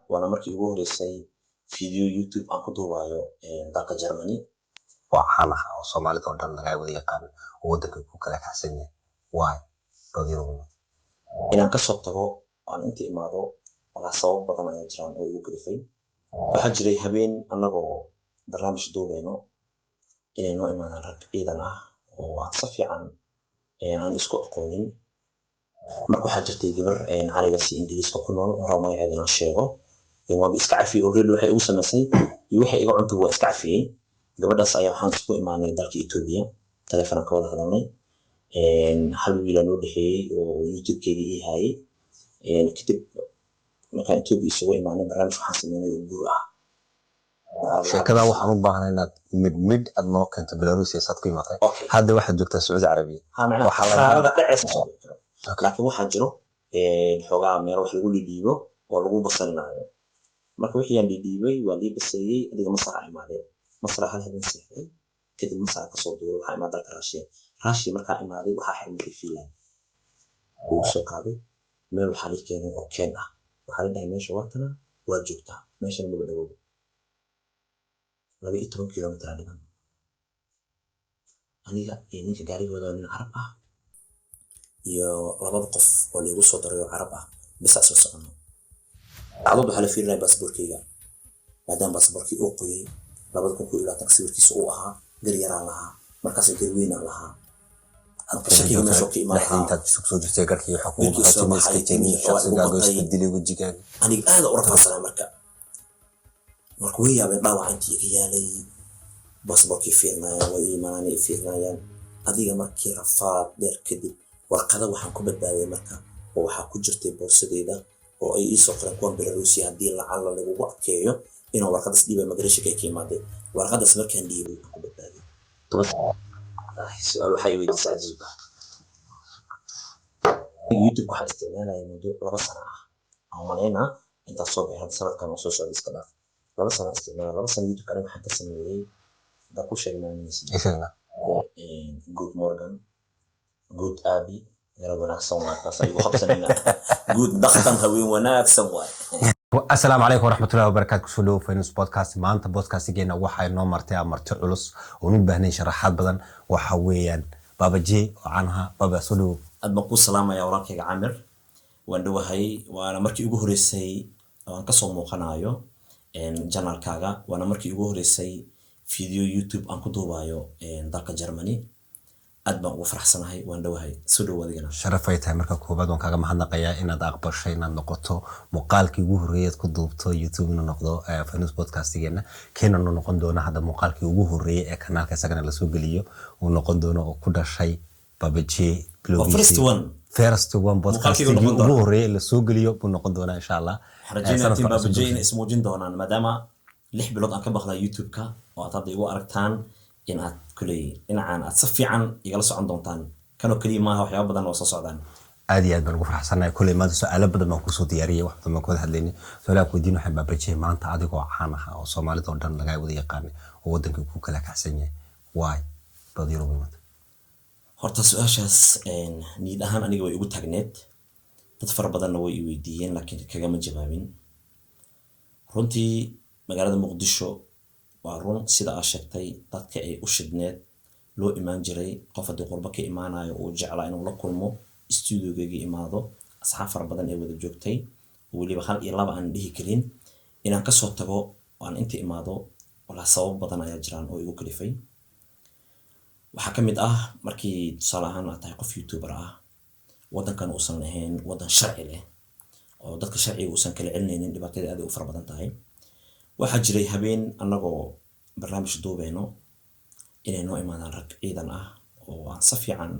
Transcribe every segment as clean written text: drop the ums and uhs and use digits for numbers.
Waana markii ugu horeysay video YouTube aan ku duubayo dalka Germany. Oo caan ah oo Soomaalida oo dhan lagaa wada yaqaano oo wadanka ku kala kacsan yahay, waay badyadooda? Inaan kasoo tago aan inta imaado, walaa sabab badan ayaa jiraan oo igu kalifay. Waxaa jiray habeen annagoo barnaamij duubayno inay noo imaadaan rag ciidan ah oo aan si fiican aan isku aqoonin. Marka waxaa jirtay gabar carigaasi Ingiriiska ku nool oo rabo magaceeda inaan sheego. Waaba iska cafiyey already waxay igu samaysay iyo waxay iga cuntay, waa iska cafiyey. Gabadhaas ayaa waxaan isku imaanay dalka Ethiopia, taleefanaan ka wada hadalnay. Hal wiilaa noo dhexeeyey oo YouTube-keyga ii haayay. Kadib markaan Ethiopia isugu imaanay, barnaamij waxaan sameynay oo guur ah. Sheekada waxaan u baahnay inaad mid mid aad noo keento. Belarusia saad ku imaatay? Okay. Hadda waxaad joogtaa Sacuudi Carabiya. Ha, macnaha Waxaa la- khasaarada dhacaysa soo dhici karo, laakiin waxaa jiro xoogaa meelo wax lagu dhidhiibo oo lagu basarinaayo. Marka wixii aan dhidhiibay waa lii baseeyey. Adiga Masar aa imaadeen, Masar hal habeen seexday. Kadib Masar kasoo duuray, waxaa imaaday dalka Russia. Russia markaa imaaday, waxaa xirmay Finland, wuu soo qaaday. Meel waxaa lii keenay oo keen ah. Waxaa la dhahay, "Meesha waa tana, waa joogtaa, meeshana maba dhawow, 12 kilomitir aa dhiman." Aniga iyo ninka gaarigooda oo nin Carab ah iyo labada qof oo liigu soo daray oo Carab ah bisa isla socono. Dhacdad waxaa la fiirinaya baasaboorkeyga, maadaama baasaboorkii uu qoyay 2021-ka sawirkiisa uu ahaa, gar yaraan lahaa markaas, gar weynaan lahaa. Marka shakiga meeshuu ka imaan Dhexdii lahaa. Intaad isku soo jirtay garkii waxaa kugu Garkii baxay soo timo iska baxay, jemi timihii waa igu shaqsigaaga batay. Isbedelay wejigaaga. Aniga aada u rafaadsanaa. Marka way yaabeen dhaawaca intii iga yaalay, baasaboorkii fiirinayaan, way iimaanaan, i fiirinayaan. Adiga markii rafaad dheer kadib, warqada waxaan ku badbaadiyay marka oo waxaa ku jirtay boorsadeyda oo ay iisoo qoreen kuwan Belarusia, haddii lacala lagugu adkeeyo inaan warqadaas dhiiba, migration-ka ay ka imaaday. Warqadaas markaan dhiibay, waxaan ku badbaadiyay. Su-aal waxaa i weydiisay cajiib ah. YouTube waxaan isticmaalayay muddo 2 sano ah aan malaynaa. Intaas soo bixin sanadkan oo soo socda, iska dhaaf, 2 sano isticmaala. 2 sano YouTube aniga waxaan ka sameeyey, haddaan ku sheegay maaminaysa? Isagana. Good morning, good abi, garab wanaagsan waay, taas ayuu qabsanayna. Good dhaqan, haween wanaagsan waay. Asalaamu calaykum waraxmatullahi wabarakaatu. Kusoo dhawo Finance Podcast. Maanta podcastigeena waxay noo martay marti culus oon u baahnayn sharaxaad badan. Waxa weeyaan Baba J oo caanaha. Baba, soo dhawo. Aad baan kuu salaamaya, walaalkayga Camir. Waan dhowahay, waana markii ugu horeysay oo aan kasoo muuqanayo channel-kaaga, waana markii ugu horeysay video YouTube aan ku duubayo dalka Germany. Aad baan ugu faraxsanahay, waan dhowahay. Soo dhow adigana. Sharaf ay tahay. Marka koobaad waan kaaga mahadnaqayaa inaad aqbashay inaad noqoto muuqaalkii ugu horreeyay aad ku duubto YouTube, inuu noqdo Finance Podcastigeena keenanu noqon doono hadda muuqaalkii ugu horreeyay ee kanaalka isagana lasoo geliyo uu noqon doono oo ku dhashay Baba J. Waa first one. First one. Muuqaalkii Podcastigii noqon ugu doona. horreeyay ee lasoo geliyo buu noqon doonaa, insha Allah. Waxaan rajeynaya Sanadka team Baba cusub. J inay ismuujin doonaan, maadaama 6 bilood aan ka baqnaa YouTube-ka oo aad hadda igu aragtaan, in aad kuley dhinacan aad si fiican igala socon doontaan. Kanoo keliya maaha, waxyaaba badan oo soo socdaan. Aad iyo aad baan ugu faraxsanahay. Kuley maanta su-aalo badan baan kusoo diyaariyey, wax badan baan ku wada hadlaynay. Su-aalaha ku weydiin waxay, Baba J, maanta adigoo caan ah oo Soomaalida oo dhan lagaa wada yaqaanay oo wadankii ku kala kacsan yahay, waay baad Yurub imatay? Horta su-aashaas niyad ahaan aniga way igu taagneed, dad fara badanna way i weydiiyeen, laakiin kagama jawaabin. Runtii magaalada Muqdisho, waa run sida aa sheegtay, dadka ay u shidneed loo imaan jiray. Qof haddii qurbo ka imaanayo uu jeclaa inuu la kulmo, studio-gayga imaado, asxaab fara badan ee wada joogtay, weliba hal iyo laba aan dhihi karin. Inaan kasoo tago oo aan inta imaado, walaa sababo badan ayaa jiraan oo igu kalifay. Waxaa ka mid ah, markii tusaale ahaan aad tahay qof YouTuber ah, waddankan uusan ahayn waddan sharci leh oo dadka sharciga uusan kala celinaynin, dhibaatada aad ay u fara badan tahay. Waxaa jiray habeen annagoo barnaamij duubeyno inay noo imaadaan rag ciidan ah oo aan si fiican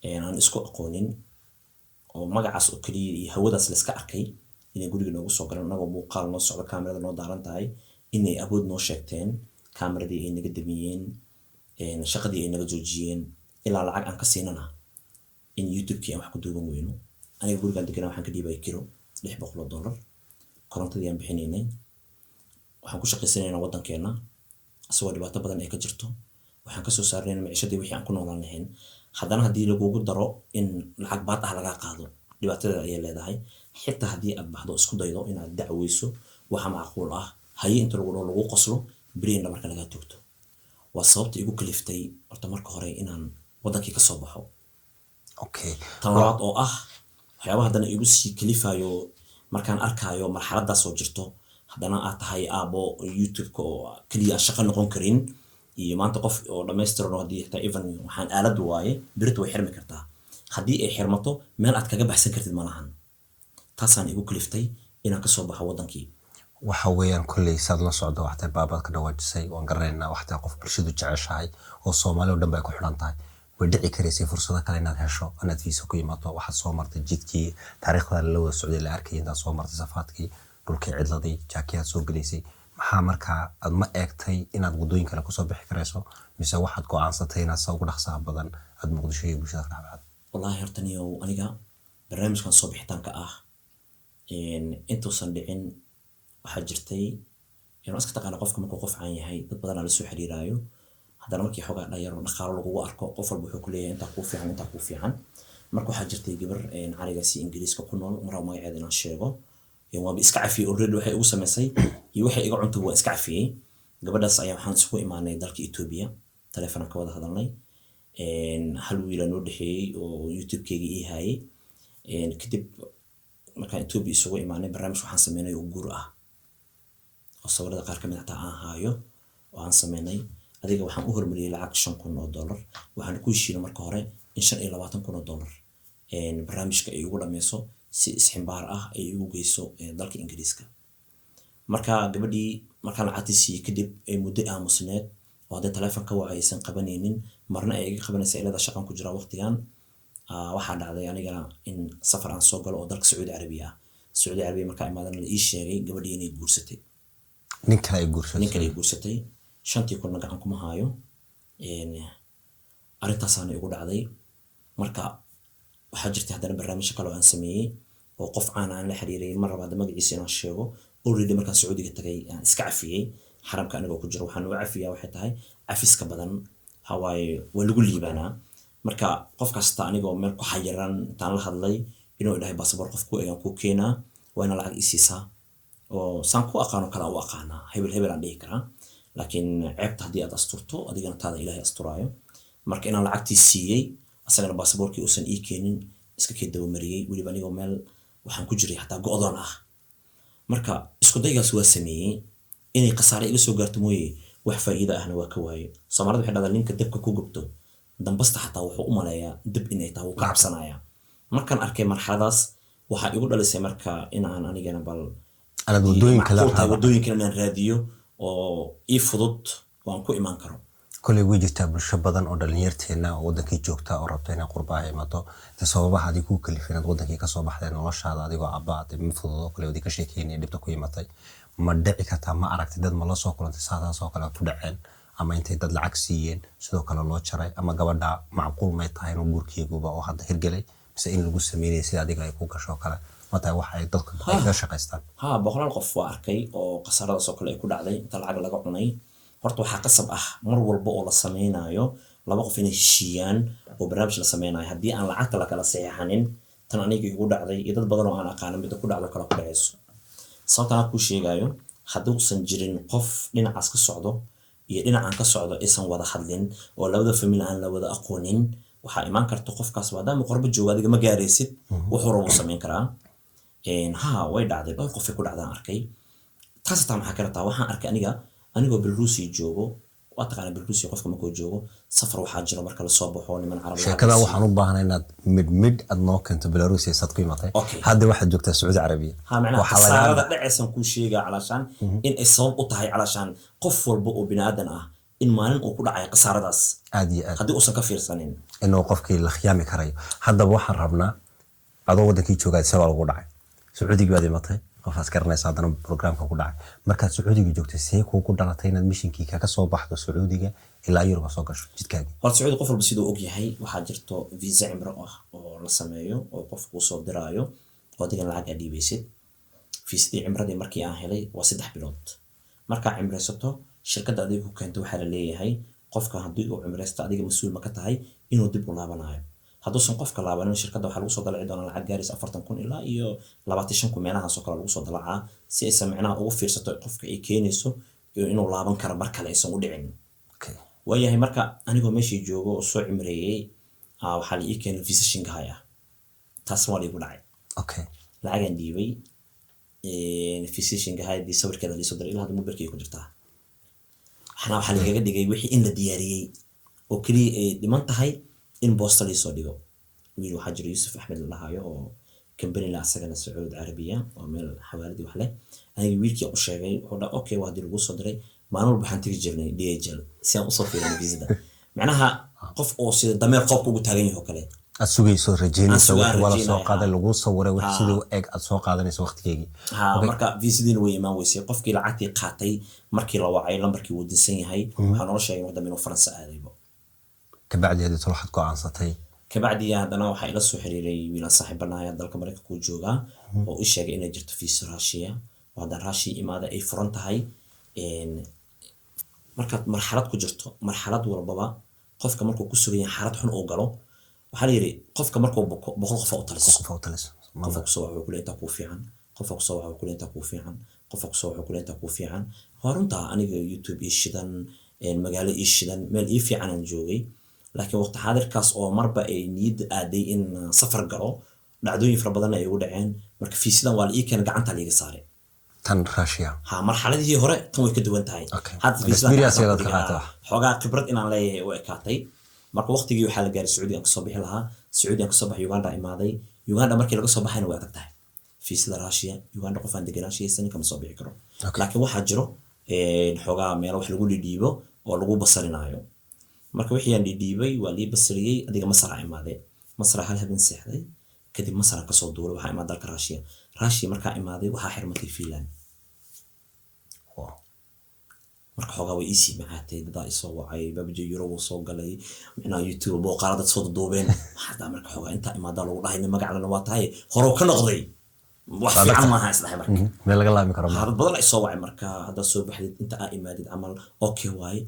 aan isku aqoonin, oo magacaas oo keliya iyo hawadaas layska arkay, inay guriga noogu soo galeen annagoo muuqaal noo socdo, kaamirada noo daaran tahay, inay awood noo sheegteen, kaamiradii ay naga damiyeen, shaqadii ay naga joojiyeen, ilaa lacag aan ka siinana in YouTube-kii aan wax ku duuban weyno. Aniga gurigaan deganaa waxaan ka dhiibaya kiro $600, korontadii aan bixinaynay. Waxaan ku shaqaysanaynaa waddankeena isagoo dhibaato badan ay ka jirto, waxaan kasoo saarnayna maciishadii wixii aan ku noolaan lahayn. Haddana haddii lagugu daro in lacag baad ah lagaa qaado, dhibaatadeeda ayay leedahay. Xitaa haddii aad baxdo, isku daydo inaad dacweyso. Waxa macquul ah haye inta lagu dhaho, lagu qoslo, beri in dhabarka lagaa toogto. Waa sababta igu kaliftay horta marka hore inaan wadankii kasoo baxo. Tan labaad oo ah waxyaabaha haddana igu sii kalifayo, markaan arkaayo marxaladaas oo jirto, haddana aad tahay aabo YouTube-ka oo keliya aan shaqo noqon karin, iyo maanta qof oo dhammaystiran oo haddii xitaa even waxaan aalad waaye, berito way xirmi kartaa. Haddii ay xirmato, meel aad kaga baxsan kartid ma lahan. Taasaan igu kaliftay inaan kasoo baxo wadankii. Waxa weeyaan kolley saad la socdo, waxtay baabaad ka dhawaajisay, waan garanaynaa. Waxtay qof bulshadu jeceshahay oo Soomaali oo dhan bay ku xidhan tahay. Way dhici karaysay fursado kale inaad hesho, inaad fiisa ku yimaado. Waxaad soo martay jidkii taariikhda lala wada socday, la arkayay intaad soo martay safaadkii, dhulkii, cidladii, jaakiyaad soo gelaysay. Maxaa markaa aad ma eegtay inaad waddooyin kale kusoo bixi karayso, mise waxaad go'aansatay inaad sa ugu dhaqsaha badan aad Muqdisho iyo bulshada ka dhex baxdo? Wallaahi horta niyow, aniga barnaamijkan soo bixitaanka ah intuusan dhicin waxaa jirtay inuu iska taqaana qofka markuu qof caan yahay, dad badanaa lasoo xiriiraayo. Haddana markii xoogaa dhayar oo dhaqaalo lagugu arko, qof walba wuxuu ku leeyahay intaa kuu fiican, intaa kuu fiican. Marka waxaa jirtay gabar carigaasi Ingiriiska ku nool, maraba magaceeda inaan sheego. Waaba iska cafiyey already waxay igu samaysay iyo waxay iga cuntay, waa iska cafiyey. Gabadhaas ayaa waxaan isugu imaanay dalka Ethiopia, taleefanaan ka wada hadalnay. Hal wiilaa noo dhexeeyey oo YouTube-keyga ii haayay. Kadib markaan Ethiopia isugu imaanay, barnaamij waxaan sameynay oo guur ah, oo sawirada qaar kamid xataa aan haayo oo aan sameynay. Adiga waxaan u hormariyey lacag $5,000. Waxaan ku heshiinay marka hore in $25,000 barnaamijka ay igu dhameyso, si isximbaar ah ay igu geyso dalka Ingiriiska. Marka gabadhii markaan lacagtii siiyey kadib, ay muddo aamusneed oo haddii taleefon ka waco aysan qabanaynin, marna ay iga qabanaysa ilada shaqan ku jira waqtigan. Waxaa dhacday anigana in safar aan soo galo oo dalka Sacuudi Carabiya ah. Sacuudi Carabiya markaa imaadana, la ii sheegay gabadhii inay guursatay. Nin kale ay guursatay. Nin kale ay guursatay, 5-tii kunna gacan kuma haayo. Arrintaasaana igu dhacday. Marka waxaa jirtay haddana barnaamijyo kale oo aan sameeyey oo qof caan aan la xiriiray, mar raba hadda magaciisa inaan sheego. Already markaan Sacuudiga tagay aan iska cafiyey, xaramka anigoo ku jiro. Waxaan uga cafiyaa waxay tahay, cafiska badan waxaa waaye waa lagu liibaanaa. Marka qof kasta anigoo meel ku xayiran intaan la hadlay, inuu idhahay baasaboor qof ku eegan kuu keenaa, waa ina lacag ii siisaa, oo saan ku aqaano kale aan u aqaanaa, hebel hebel aan dhihi karaa. Laakiin ceebta haddii aad asturto, adigana taada Ilaahay asturaayo. Marka inaan lacagtii siiyey, asagana baasaboorkii uusan ii keenin, iska kii dabamariyey, weliba anigoo meel waxaan ku jiray xataa go'doon ah. Marka isku daygaas waa sameeyey, inay khasaare iga soo gaarto mooye wax faa'iido ahna waa ka waaye. Soomaalida waxay dhahdaa, ninka dabka ku gubto dambasta xataa wuxuu u maleeyaa dab inay tahay, wuu ka cabsanayaa. Markaan arkay marxaladaas, waxaa igu dhalisay marka inaan anigana bal anaad waddooyin kale macquul tahay waddooyin kale inaan raadiyo oo ii fudud oo aan ku imaan karo. Koley way jirtaa bulsho badan oo dhalinyarteena oo wadankii joogta oo rabta inay qurbaha imato. De sababaha adig kuu kalifay inaad wadankii kasoo baxday, noloshaada adigoo abba de ma fududo. Koley wadi ka sheekeynaya dhibta ku imatay. Ma dhici kartaa, ma aragtay dad ma la soo kulantay saadaas oo kale ku dhaceen, ama intay dad lacag siiyeen sidoo kale loo jaray? Ama gabadha macquul may tahay inuu guurkeeguba oo hadda hirgelay, mise in lagu sameynaya sida adiga ay ku gasho kale ma tahay wax ay dadku ay kaga shaqaystaan? Ha, boqolaal qof waa arkay oo khasaaradaas oo kale ay ku dhacday inta lacag laga cunay. Horta waxaa qasab ah mar walba oo la sameynayo laba qof inay heshiiyaan oo barnaamij la sameynayo. Haddii aan lacagta la kala saxeexanin, tan aniga igu dhacday iyo dad badan oo aan aqaanin midda ku dhacdo kale ku dhacayso. Sababta aan kuu sheegayo, hadduusan jirin qof dhinacaas ka socdo iyo dhinacan ka socdo aysan wada hadlin oo labada family aan la wada aqoonin, waxaa imaan karta qofkaas maadaama qorbo joogo, adiga ma gaaraysid, wuxuu rabo samayn karaa. Ha, way dhacday, dhowr qofay ku dhacdaan arkay. Taas xitaa maxaa ka rabtaa? Waxaan arkay aniga anigoo Belarusia joogo. Waa taqaanaa Belarusia, qofka markuu joogo safar waxaa jiro marka lasoo baxo niman Carab lacag Sheekada la siiyo. Waxaan u baahnay inaad mid mid aad noo keento Belarusia saad ku imatay. Hadda waxaad joogtaa Sacuudi Carabiya. Ha, macnaha Waxaa lagaa khasaarada dhacaysan kuu sheegaa, calaashaan in ay sabab u tahay, calaashaan qof walba oo bini aadan ah in maalin uu ku dhacayo khasaaradaas Aad iyo aad. haddii uusan ka fiirsanin. Inuu qofkii la khiyaami karayo. Haddaba waxaan rabnaa, adoo wadankii joogaa isagoo lagu dhacay, Sacuudigii baad imatay, qofaas garanaysa haddana programka ku dhacay. Markaad Sacuudiga joogtay, see kuugu dhalatay inaad mishinkii kaga soo baxdo Sacuudiga ilaa Yurub soo gasho jidkaagii? Horta Sacuudi qof walba siduu og yahay, waxaa jirto visa cimro ah oo la sameeyo oo qof kuu soo diraayo oo adigana lacag aad dhiibaysid. Fiisadii cimradii markii aan helay waa 3 bilood. Markaa cimraysato, shirkadda adiga ku keento waxaa la leeyahay, qofka haddii uu cimraysto, adiga mas-uul ma ka tahay inuu dib u laabanayo? Hadduusan qofka laabanin, shirkadda waxaa lagu soo dalaci doonaa lacag gaaraysa 40,000 ilaa iyo 25,000, meelahaas oo kale lagu soo dalacaa, si aysan micnaha ugu fiirsato qofka ay keenayso iyo inuu laaban karo mar kale aysan u dhicin. Waayahay, marka anigoo meeshii joogo oo soo cimreeyey, waxaa la ii keenay visa Shanghai ah. Taasna waa la iigu dhacay. Lacagaan dhiibay, visa Shanghai dii sawirkeeda liisoo diray, ilaa hadda mobilkay ku jirtaa. Waxna waxaa lagaga dhigay wixii in la diyaariyey oo keliya ay dhiman tahay in boosta liisoo dhigo. Wiil waxaa jira Yuusuf Axmed la dhahayo oo company la asagana Sacuud Carabiya oo meel xawaaladii wax leh. Aniga wiilkii aan u sheegay, wuxuu dhaha, "Okay, waa haddii lagu soo diray." Maalin walba waxaan tegi jirnay DHL si aan usoo fiirino visada, macnaha qof oo sida dameer qoobka ugu taagan yahay oo kale. Aad sugayso, rajeynayso. Aan sugaa, wixii waa la soo rajeynaya, qaaday, laguu sawiray, wix sidii u eg aad soo qaadanayso waqtigeygii. Ha, marka visadiina way imaan weysay. Qofkii lacagtii qaatay markii la wacay, lambarkii wuu dinsan yahay. Waxaa noola sheegay mar dambe inuu Faransa aadaybo. Kabacdi hadii tolo waxaad go'aansatay? Kabacdi haddana waxaa ila soo xiriiray wiilaan saaxiibanahay, dalka Maraykanka uu joogaa, oo u sheegay inay jirto visa Russia, oo haddaan Russia imaada ay furan tahay. Markaad marxalad ku jirto, marxalad walbaba qofka markuu ku sugan yahay xaalad xun uu galo, waxaa la yidhi qofka markuu buko 100 qof u taliso. Qof u taliso. Qofka kusoo waxa kule intaa kuu fiican, qofka kusoo waxa kule intaa kuu fiican, qofka kusoo waxa kule intaa kuu fiican. Waa runtaa, aniga YouTube ii shidan, magaalo ii shidan, meel ii fiican aan joogay, laakiin waqti xaadirkaas oo marba ay niyadda aaday in safar galo, dhacdooyin fara badanna ay ugu dhaceen. Marka fiisidan waa la ii keenay, gacanta liiga saaray. Tan Russia? Ha, marxaladihii hore tan way ka duwan tahay. Hadda fiisidan Experience gacanta yaad ku ka dhigaa. qaatay wax. Xoogaa khibrad inaan leeyahay u ekaatay. Marka waqtigii waxaa la gaaray Sacuudi aan kasoo bixi lahaa. Sacuudi aan kasoo baxay, Uganda imaaday. Uganda markii laga soo baxayna way adag tahay fiisada Russia. Uganda qof aan degenaansho haysanin kama soo bixi karo. Laakiin waxaa jiro xoogaa meelo wax lagu dhidhiibo oo lagu basarinaayo. Marka wixii aan dhidhiibay waa lii basariyey. Adiga Masar aa imaadee, Masar hal habeen seexday. Kadib Masar aan kasoo duulay, waxaa imaaday dalka Russia. Russia markaa imaaday, waxaa xirmatay Finland. Marka xoogaa way iisii macaatay. Dadaa isoo wacay, babaje Yurub uu soo galay, micnaha YouTube muuqaala dad soo duduubeen. Waxaa marka xoogaa intaa imaadaa lagu dhahay nin magaclana waa tahay, horow ka noqday, wax Waa fiican adag. maaha isdhahay marka. Meel laga laami karo maaha. Dad badan ay soo wacay. Marka haddaad soo baxdid, inta aa imaadid camal, okay waaye.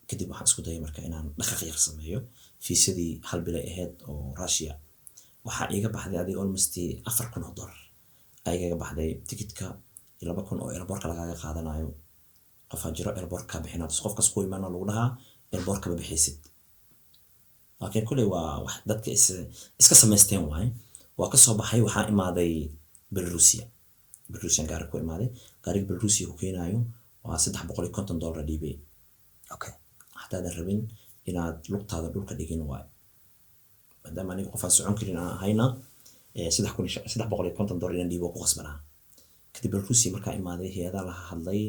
Kadib waxaan isku dayay marka inaan dhaqaaq yar sameeyo. Fiisadii hal bilay ahayd oo Russia waxaa iiga baxday adiga almost $4,000 aa igaga baxday, tikitka iyo 2,000 oo airportka lagaaga qaadanayo. Qofaa jiro airport kaa bixinayo, qofkas ku imaana lagu dhahaa airportka ma bixaysid, laakiin kuley waa wax dadka iska samaysteen waaye. Waa kasoo baxay, waxaa imaaday Belarusia. Belarusian gaari ku imaaday. Gaariga Belarusia ku keenayo waa $350 dhiibay. Haddaadan rabin inaad lugtaada dhulka dhigin waaye, maadaama aniga qof aan socon karin aan ahayna, $350 inaan dhiibo ku khasbanaa. Kadib Belarusia markaa imaaday, hay-adaha laha hadlay,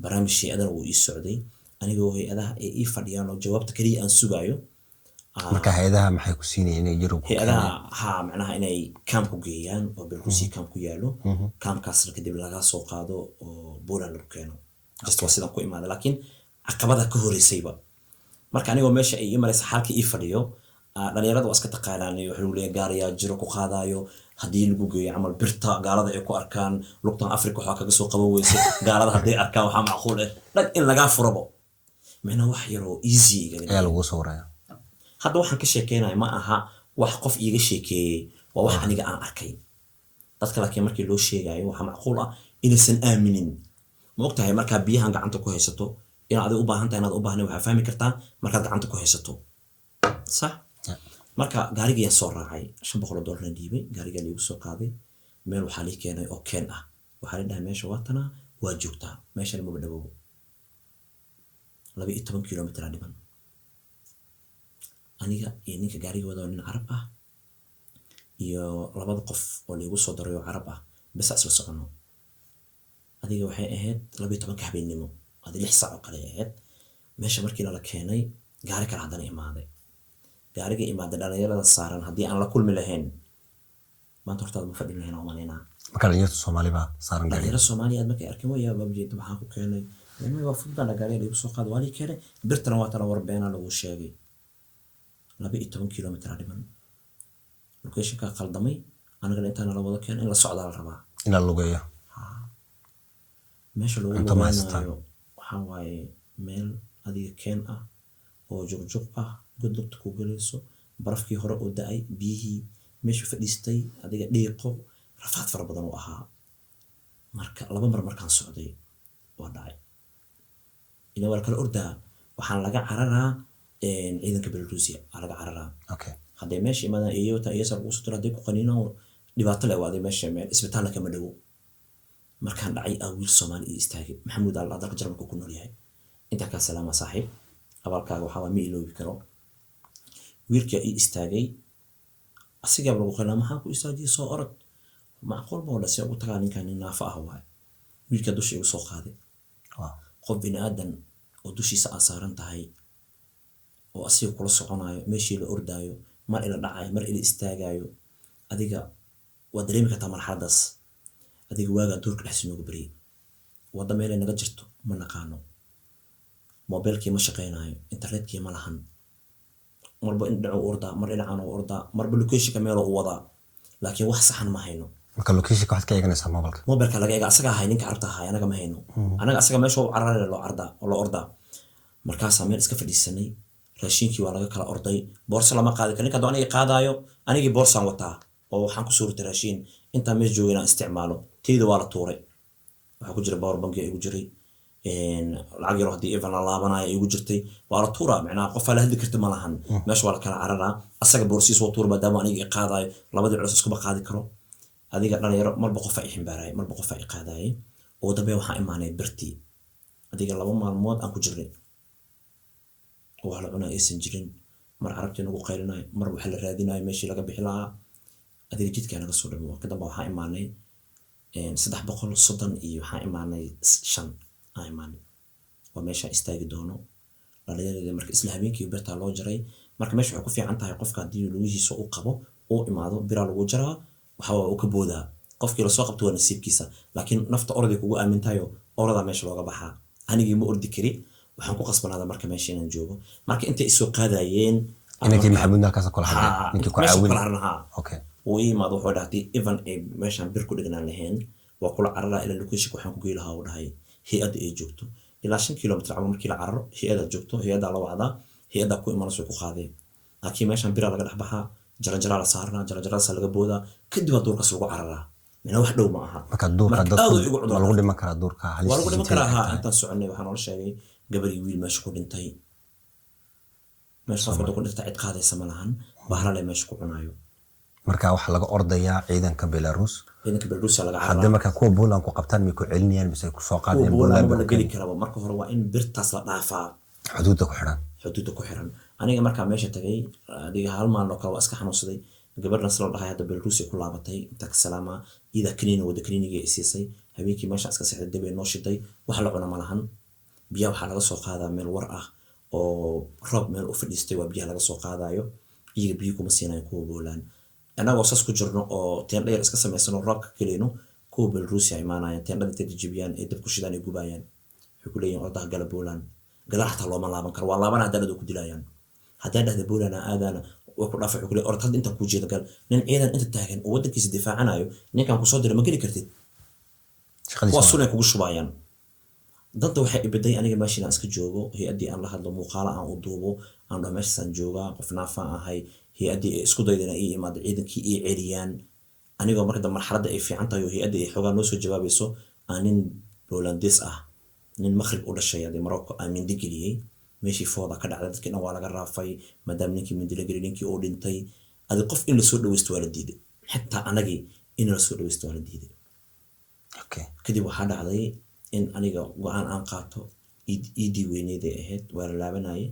barnaamij hay-adana wuu ii socday, anigoo hay-adaha ay ii fadhiyaan oo jawaabta keliya aan sugaayo. Marka hay-adaha maxay ku siinayeen inay Yurub ku hay-adaha keeneen? Ha, macnaha inay camp ku geeyaan oo Belarusia camp ku yaalo, campkaasna kadib laga soo qaado oo Poland lagu keeno. Just waa sidaan ku imaaday, laakiin caqabada ka horeysayba. Marka anigoo meesha ay ii maraysa, xaalka ii fadhiyo, dhalinyarada waa iska taqaanaan, waxa lagu leeyahay gaarayaa jiro ku qaadayo, haddii lagu geeyo camal birta gaalada ay ku arkaan lugtan Africa waxaa kaga soo qaban weyse, gaalada hadday arkaan waxaa macquul ah dhag in lagaa furabo, macnaha wax yaroo easy igaga Ayaa lagu sawiraya. Hadda waxaan ka sheekeynaya ma aha wax qof iiga sheekeeyey, waa wax aniga aan arkay. Dadka laakiin markii loo sheegayo, waxaa macquul ah inaysan aaminin. Ma ogtahay, markaa biyahan gacanta ku haysato inaad adiga u baahan tahay, inaad u baahnayn waxaa fahmi kartaa markaad gacanta ku haysato, sax? Marka gaarigayaan soo raacay, $500 dhiibay, gaarigaa liigu soo qaaday. Meel waxaa lii keenay oo keen ah. Waxaa la dhahay meesha waa tanaa, waa joogtaa, meeshan maba dhawow, 12 kilomitr aa dhiman. Aniga iyo ninka gaariga wada oo nin Carab ah iyo labada qof oo liigu soo daray oo Carab ah bes isla soconno. Adiga waxay ahayd 12-ka habeennimo, adi 6 saac oo kale ay ahayd. Meesha markii nala keenay, gaari kale haddana imaaday. Gaariga imaaday, dhalinyarada saaran haddii aan la kulmi lahayn, maanta hortaada ma fadhin lahayn oo malaynaa. Marka dhalinyarta Soomaali baa saaran gaariga? Dhalinyaro Soomaaliya aad markay arkeen, waya baabjeeda waxaan ku keenay, waa fududana, gaariga liigu soo qaada, waa lii keenay. Birtana waa tana, war beenaa lagu sheegay, 12 kilomitr aa dhiman, locationkaa qaldamay, anagana intaana la wada keenay, in la socdaa la rabaa. In la lugeeyo. Meesha lagu Cunto ma haysataan? lugeynayo waxaa waaye meel adiga keen ah oo juqjuq ah, god lugta ku galayso. Barafkii hore oo da-ay, biyihii meeshu fadhiistay, adiga dhiiqo, rafaad fara badan uu ahaa. Marka laba mar markaan socday waa dhacay. Ila waa la kala ordaa, waxaan laga cararaa ciidanka Belarusia aa laga cararaa. Hadday meesha imaadaan, eeyo wataa, eeyo sar ugu soo, hadday ku qaniinaan dhibaato leh. Waa meesha meel isbitaalna kama dhowo. Markaan dhacay aa wiil Soomaali ii istaagay, Maxamuud Al, dalka Jarmalka ku nool yahay. Intaa kaa salaama saaxiib, abaalkaaga waxaa waa ma iloobi karo. Wiilkaa ii istaagay, asigaaba lagu qanaa, maxaa ku istaajiyay? Soo orod, macquul ma wada see ugu tagaa ninkan? Nin naafa ah waaye. Wiilkaa dusha igu soo qaaday. Qof bini aadan oo dushiisa aa saaran tahay oo asiga kula soconayo, meeshii la ordaayo, mar ila dhacayo, mar ila istaagayo, adiga waa dareemi kartaa marxaladaas. Adiga waagaa duurka dhexdiisa noogu baryay, wadda meelay naga jirto ma naqaano, mobilkii ma shaqeynayo, internetkii ma lahan. Marba in dhinac u ordaa, mar dhinacan u ordaa, marba locationka meeloo u wadaa, laakiin wax saxan ma hayno. Marka locationka waxaad ka eeganaysaa mobilka? Mobilka laga eega. Asaga ahay, ninka carabta ahay, anaga ma hayno. Anaga asaga meesha u cararaya loo cardaa oo loo ordaa. Markaasaa meel iska fadhiisanay. Raashinkii waa laga kala orday, boorso lama qaadi karo. Ninka hadduu aniga qaadaayo, anigii boorsaan wataa oo waxaan kusoo ritay raashin intaan meesha joogay inaan isticmaalo. Teyda waa la tuuray. Waxaa ku jira power bank igu jiray, lacag yaro haddii even la laabanayo igu jirtay, waa la tuuraa. Macnaha qofaa la hadli karta ma lahan, meesha waa la kala cararaa. Asaga boorsiis waa tuura maadaama aniga i qaadayo, labadii culus iskuma qaadi karo. Adiga dhalinyaro, marba qofaa i ximbaarayay, marba qofaa i qaadayay. Ugu dambeyn waxaan imaanay birtii. Adiga 2 maalmood aan ku jirnay oo wax la cunaa aysan jirin, mar carabtii nagu qaylinayo, mar waxa la raadinayo meeshii laga bixi lahaa. Adiga jidkaa naga soo dhamo. Kadamba waxaan imaanay 330 iyo waxaan imaanay shan aan imaanay. Waa meesha istaagi doono dhalinyaradii. Marka isla habeenkii birtaa loo jaray. Marka meesha waxay ku fiican tahay, qofka haddii lugihiisa u qabo uu imaado, biraa lagu jaraa, waxa waa uu ka boodaa. Qofkii lasoo qabto waa nasiibkiisa, laakiin nafta oroday kugu aamintayo, orodaa meesha looga baxaa. Anigii ma ordi kari, waxaan ku qasbanaadaa marka meesha inaan joogo. Marka intay isoo qaadayeen Inankii Maxamuud halkaas kula hadlay, ninkii ku meesha caawin kula haran haa. Wuu ii imaado, wuxuu dhahay even ay meeshaan bir ku dhignaan lahayn, waa kula cararaa ilaa location waxaan ku geey lahaa. Uu dhahay hay-adda ay joogto ilaa 5 kilomitr camal. Markii la cararo, hay-adaad joogto, hay-addaa la wacdaa, hay-addaa ku imanayso, way ku qaadeen. Laakiin meeshaan biraa laga dhex baxaa, jaranjaraa la saarnaa, jaranjaradaasa laga boodaa, kadib baa duurkaas lagu cararaa. Micnaa wax dhow ma aha. Marka duurka Marka dadku aad uu igu cudur ma lagu dhiman karaa duurka? Waa lagu dhiman karaa haa. Tahay. Intaan soconay waxaa noola sheegay gabar iyo wiil meesha ku dhintay. Meesha qofka hadduu ku dhinta cid qaadaysa ma lahan, bahlale meesha ku cunaayo. Marka waxaa laga ordayaa ciidanka Belarus. Ciidanka Belarusia laga haddii cararaa. Marka kuwa Poland ku qabtaan, may ku celinayaan mise ay ku soo Kuwa qaadayaan? Poland Poland maba bay la ku geli keenayaan. karaba. Marka hore waa in birtaas la dhaafaa. Xuduudda ku xidhan. Xuduudda ku xiran. Aniga markaa meesha tagay, adiga hal maalin oo kale waa iska xanuunsaday. Gabadhan sila dhahay hadda Belarusia ku laabatay, intaa ka salaama, iyadaa kaniini wada, kaniiniga i siisay. Habeenkii meesha iska seexday, dab ay noo shiday. Wax la cuna ma lahan. Biyaha waxaa laga soo qaadaa meel war ah oo roob meel u fadhiistay, waa biyaha laga soo qaadayo. Iyaga biyo kuma siinayo kuwa Poland. Annagoo sas ku jirno oo teendha yar iska samaysano, roobka keleyno, kuwa Belarusia imaanayaan, teendhada intay jajabiyaan ay dab ku shidaan ay gubayaan. Waxay ku leeyihin ordaha gala Poland. Gadaal xataa looma laaban karo, waa laabana haddana ku dilayaan. Haddaa dhahda Poland aan aadaana, way ku dhaafa. Wuxuu ku leeyahay orod hadda intaan kuu jeeda gal. Nin ciidan inta taagan oo waddankiisa difaacanayo, ninkan kusoo diray ma geli kartid. Shaqadiisa kuwaas sunay kugu shubayaan. Danta waxay ibiday aniga meesha inaan iska joogo, hay-addii aan la hadlo, muuqaalo aan u duubo, aan dhaho meeshaasaan joogaa, qof naafaan ahay. Hay-addii ay isku dayda inay ii imaado, ciidankii ii celiyaan. Anigoo marka dambe marxaladda ay fiican tahay oo hay-adda ay xoogaa noo soo jawaabayso, aan nin Polandis ah, nin Maghrib u dhashay adee Morocco, aan mindi geliyey. Meeshii fooda ka dhacday, dadkii dhan waa laga raafay maadaama ninkii mindi la geliyay, ninkii uu dhintay. Adi qof in lasoo dhaweysto waa la diiday, xitaa anagii in lasoo dhaweysto waa la diiday. Kadib waxaa dhacday in aniga go-aan aan qaato. Iidii weyneyd ay ahayd, waa la laabanayay.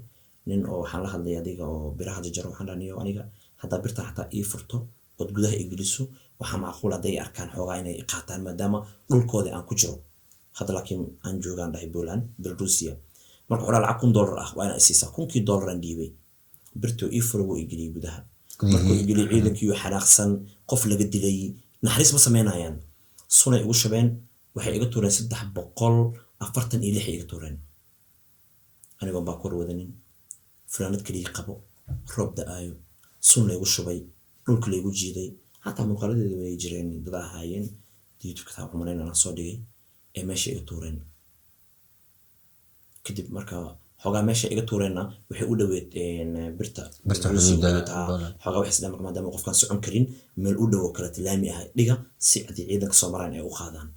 Nin oo waxaan la hadlay adiga oo biraha jajaro, waxaan dhahay, "Niyow, aniga haddaa birta xataa ii furto ood gudaha i geliso, waxaa macquul hadday i arkaan xoogaa inay i qaataan, maadaama dhulkoodii aan ku jiro hadda, laakiin aan joogaan," dhahay, "Poland, Belarusia." Marka wuxuu dhahay, "Lacag $1000 ah waa inaa isiisaa." $1000 aan dhiibay, birtuu ii furay, wuu i geliyey gudaha. Markuu i geliyey, ciidankii oo xanaaqsan, qof laga dilay, naxariis ma sameynayaan, sunay igu shubeen. Waxay iga tuureen 346 iga tuureen, anigoon baa kor wadanin, funaanad kaliya qabo, roob da-aayo, sun laygu shubay, dhulka laygu jiiday. Xataa muuqaaladeeda way jireen, dad ahaayeen YouTube taa umalayn aan soo dhigay ee meesha iga tuureen. Kadib marka Xoogaa meesha iga tuureenna waxay u dhoweed birta Birta Ruusiya u xuduudda dhoweed, haa. Poland. Xoogaa waxay isdhahaan marka maadaama qofkaan socon karin, meel u dhow oo kale laami ah dhiga, si haddii ciidanka soo maraan ay u qaadaan.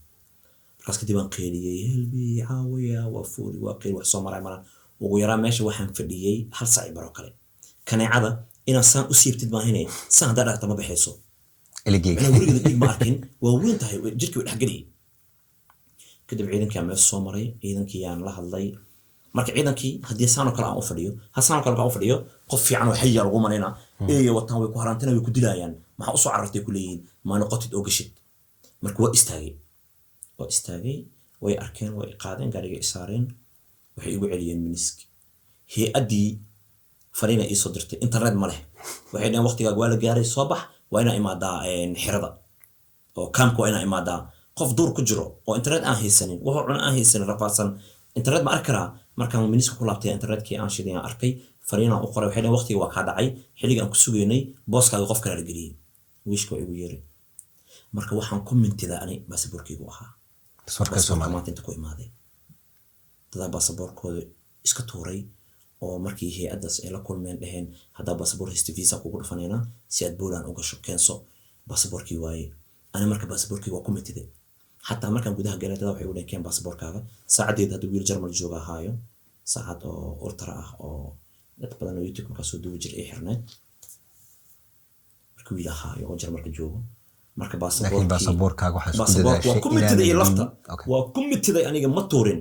Markaas kadib aan qeyliyey, "Help me, caawiya!" Waa fuuli, waa qeyli, wax soo maray malaan. Ugu yaraan meesha waxaan fadhiyey hal saac iyo baro kale. Kaneecada inaad saan u siibtid maahine, saan haddaa dhagta ma baxayso. Iligeyga. Macnaha weligeeda dhiig ma arkin, waa weyn tahay, jirkii way dhexgeliyay. Kadib ciidankii aan meesha soo maray, ciidankii aan la hadlay. Marka ciidankii haddii saan oo kale aan u fadhiyo, ha saan oo kale aan u fadhiyo, qof fiican oo xaya lagu malaynaa, eeya wataan, way ku haraantina, way ku dilayaan. "Maxaa usoo carartay?" ku leeyihiin. "Ma noqotid oo gashid?" Marka waa istaagay, waa istaagay. Way arkeen, way i qaadeen, gaariga i saareen, waxay igu celiyeen Minisk. Hay-addii fariina iisoo dirtay, internet ma leh. Waxay dhaheen, "Waqtigaaga waa la gaaray, soo bax, waa inaa imaadaa xerada oo kaamka, waa inaa imaadaa." Qof duur ku jiro oo internet aan haysanin, wuxuu cuna aan haysanin, rafaadsan, internet ma arki karaa? Markaan Miniska ku laabtay, internetkii aan shiday, aan arkay fariinaan u qoray. Waxay dhaheen, "Waqtiga waa kaa dhacay, xilliga aan ku sugaynay, booskaaga qof kale la geliyey." Wiishka waa igu yeeray. Marka waxaan ku mintidaa ani baasaboorkaygu ahaa. Baasaboorka baasaboorka Soomaaliya. Maanta inta ku imaaday, dadaa baasaboorkooda iska tuuray oo markii hay-addaas ay la kulmeen dheheen, "Haddaa baasaboor haysta, visa kugu dhufanaynaa si aad Poland u gasho, keenso baasaboorkii." Waaye ani marka baasaboorkii waa ku mitiday. Xataa markaan gudaha galay, dadaa waxay u dheheen, "Keen baasaboorkaaga." Saacadeed hadda wiil Jarmal jooga ahaayo, saacad oo ultra ah oo dad badan oo YouTube markaa soo duubi jiray ay xirneed. Marka wiil ahaayo oo Jarmalka joogo, marka Laakiin baasaboorkii baasaboorkaaga waxaa isku baasaboorka waa dadaashay ku mitiday iyo inaanad lafta. dhiibin. Okay. Waa ku mitiday, aniga ma tuurin.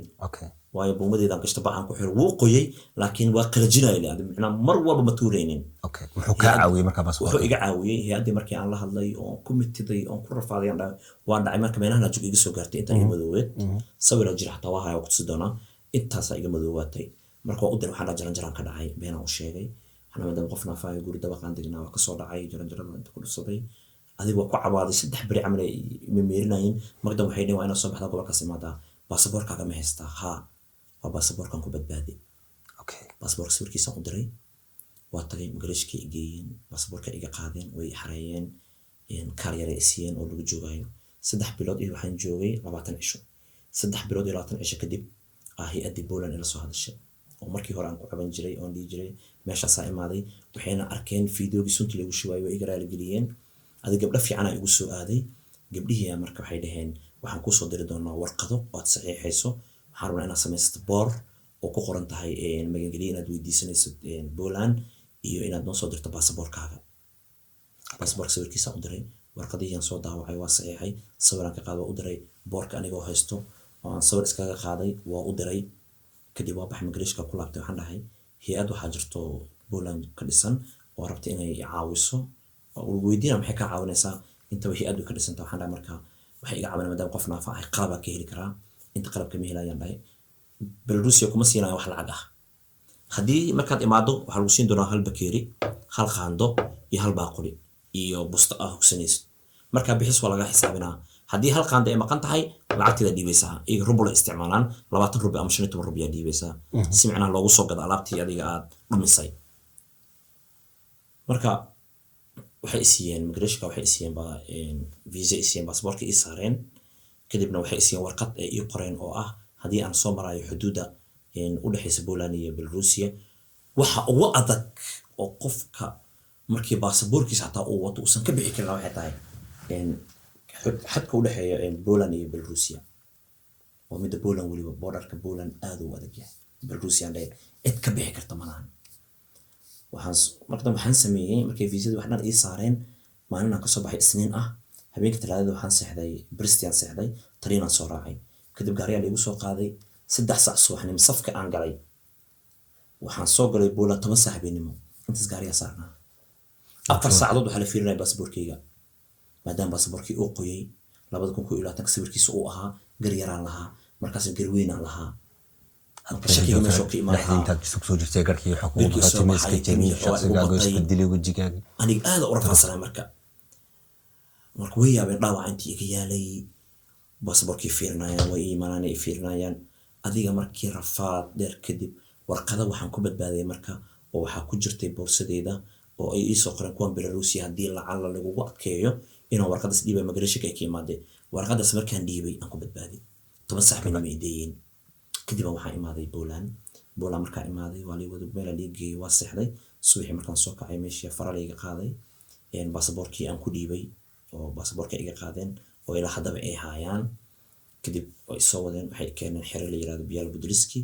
Waayo buumadeedaan gashta, bacaan ku xiro, wuu qoyay, laakiin waa qalajinaya le, macnaa mar walba ma tuuraynin. Okay, muxuu kaa caawiyey markaa Wuxuu baasaboorka? iga caawiyey hay-addii markii aan la hadlay oon ku mitiday oon ku rafaaday, aan dhahay waa dhacay. Marka meelahan jug iga soo gaartay, intaa iga madooweed, sawira jira xataa, waa haya, waa kutusi doonaa. Intaasaa iga madoowaatay. Marka waa u diray, waxaan dhahay jaranjaraan ka dhacay. Beenaan u sheegay, waxaan maadaama qof naafaayo, guri dabaqaan degnaa, waa kasoo dhacay, jaranjarada inta ku dhufsaday. Adiga waa ku cabaaday, 3 beri camal ay memeerinayeen. Marka dambe waxay dheheen, "Waa inaad soo baxdaa, gobolkaas imaadaa. Baasaboorkaaga ma haystaa?" "Haa." Waa baasaboorkan ku badbaaday. Baasaboorka sawirkiisaan u diray, waa tagay, immigration-kay i geeyeen, baasaboorka iga qaadeen, way i xareeyeen, kaar yar ay siiyeen oo lagu joogayo 3 bilood iyo waxaan joogay 20 cisho. 3 bilood iyo 20 cisho kadib ah hay-addii Poland ila soo hadashay oo markii hore aan ku caban jiray oon dhihi jiray meeshaasaa imaaday. Waxayna arkeen fiidiyoogii sunta lagu shubaayay, way iga raaligeliyeen. Adi gabdho fiicanaa igu soo aaday. Gabdhihii marka waxay dhaheen, "Waxaan kuusoo diri doonaa warqado oo aad saxiixayso. Waxaan rabnaa inaad samaysato boor oo ku qoran tahay magangeliya inaad weydiisanayso Poland iyo inaad noo soo dirto baasaboorkaaga." Baasaboorka sawirkiisaan u diray, warqadihii soo daawacay, waa saxiixay, sawiraan ka qaaday, waa u diray. Boorka anigoo haysto oo aan sawir iskaga qaaday waa u diray. Kadib waa baxay, immigration-ka ku laabtay. Waxaan dhahay, "Hay-ad waxaa jirto Poland ka dhisan oo rabta inay caawiso." Oo lagu weydiina, "Maxay kaa caawinaysaa?" Intaba hay-ad way ka dhisanta. Waxaan dhahay, marka waxay iga caawinaa maadaama qof naafa ahay, qalabaa ka heli karaa, inta qalabka ma helayaan. Dhahay, Belarusia kuma siinayo wax lacag ah. Haddii markaad imaado, waxaa lagu siin doonaa hal bakeeri, hal qaando iyo hal baaquli iyo busto ah hugsanaysid. Markaa bixis waa laga xisaabinaa. Haddii hal qaando ay maqan tahay, lacagteeda dhiibaysaa. Iyaga rubul ay isticmaalaan, 20 rubi ama 15 rubi yaa dhiibaysaa, si macnaha loogu soo gado alaabtii adiga aad dhumisay. Marka waxay isiiyeen migration-ka, waxay isiiyeen ba visa isiiyeen, baasaboorka ii saareen. Kadibna waxay isiiyeen warqad ay ii qoreen oo ah haddii aan soo marayo xuduudda u dhexeysa Poland iyo Belarusia, waxa ugu adag oo qofka markii baasaboorkiisa xataa uu wato uusan ka bixi karin waxay tahay xadka u dhexeeya Poland iyo Belarusia. Waa midda Poland, weliba border-ka Poland aad u adag yahay. Belarusia aan dhahay, cid ka bixi karta ma lahan. Waxaan marka dambe waxaan sameeyey, markay viisadii wax dhan ii saareen, maalin aan kasoo baxay Isniin ah, habeenkii Talaadada waxaan seexday Brest-iaan seexday, tariinaan soo raacay. Kadib gaariyaa la igu soo qaaday 3 saac subaxnimo. Safka aan galay, waxaan soo galay Poland 10 saac habeenimo. Intaas gaariyaa saarnaa, 4 saacadood waxaa la fiirinaya baasaboorkeyga, maadaama baasaboorkii uu qoyay, 2021-ka sawirkiisa uu ahaa, gar yaraan lahaa, markaas gar weynaan lahaa. Marka shakiga meesha ka imaan Dhexdii lahaa. Intaad isku soo jirtay, garkii waxa kugu Garkii baxay, soo timi baxay, iska jemi timihii waa igu shaqsigaaga batay. Isbedelay wejigaaga. Aniga aada u rafaadsanaa. Marka way yaabeen dhaawaca intii iga yaalay. Baasaboorkii fiirinayaan, way iimanaan, ay fiirinayaan. Adiga markii rafaad dheer kadib, warqada waxaan ku badbaaday marka oo waxaa ku jirtay boorsadeyda oo ay iisoo qoreen kuwan Belarusia, haddii lacala lagugu adkeeyo inaan warqadaas dhiibay, migration-ka ay ka imaadeen. Warqadaas markaan dhiibay aan ku badbaaday. 10 saac bayna ma ideeyeen. Kadib waxaan imaaday Poland. Poland markaa imaaday, waa lii wada meel lii geeyey, waa seexday. Subaxii markaan soo kacay, meeshii fara layga qaaday, baasaboorkii aan ku dhiibay oo baasaboorka iga qaadeen oo ilaa haddaba ay haayaan. Kadib way soo wadeen, waxay keeneen xero la yirahdo Biala Budriski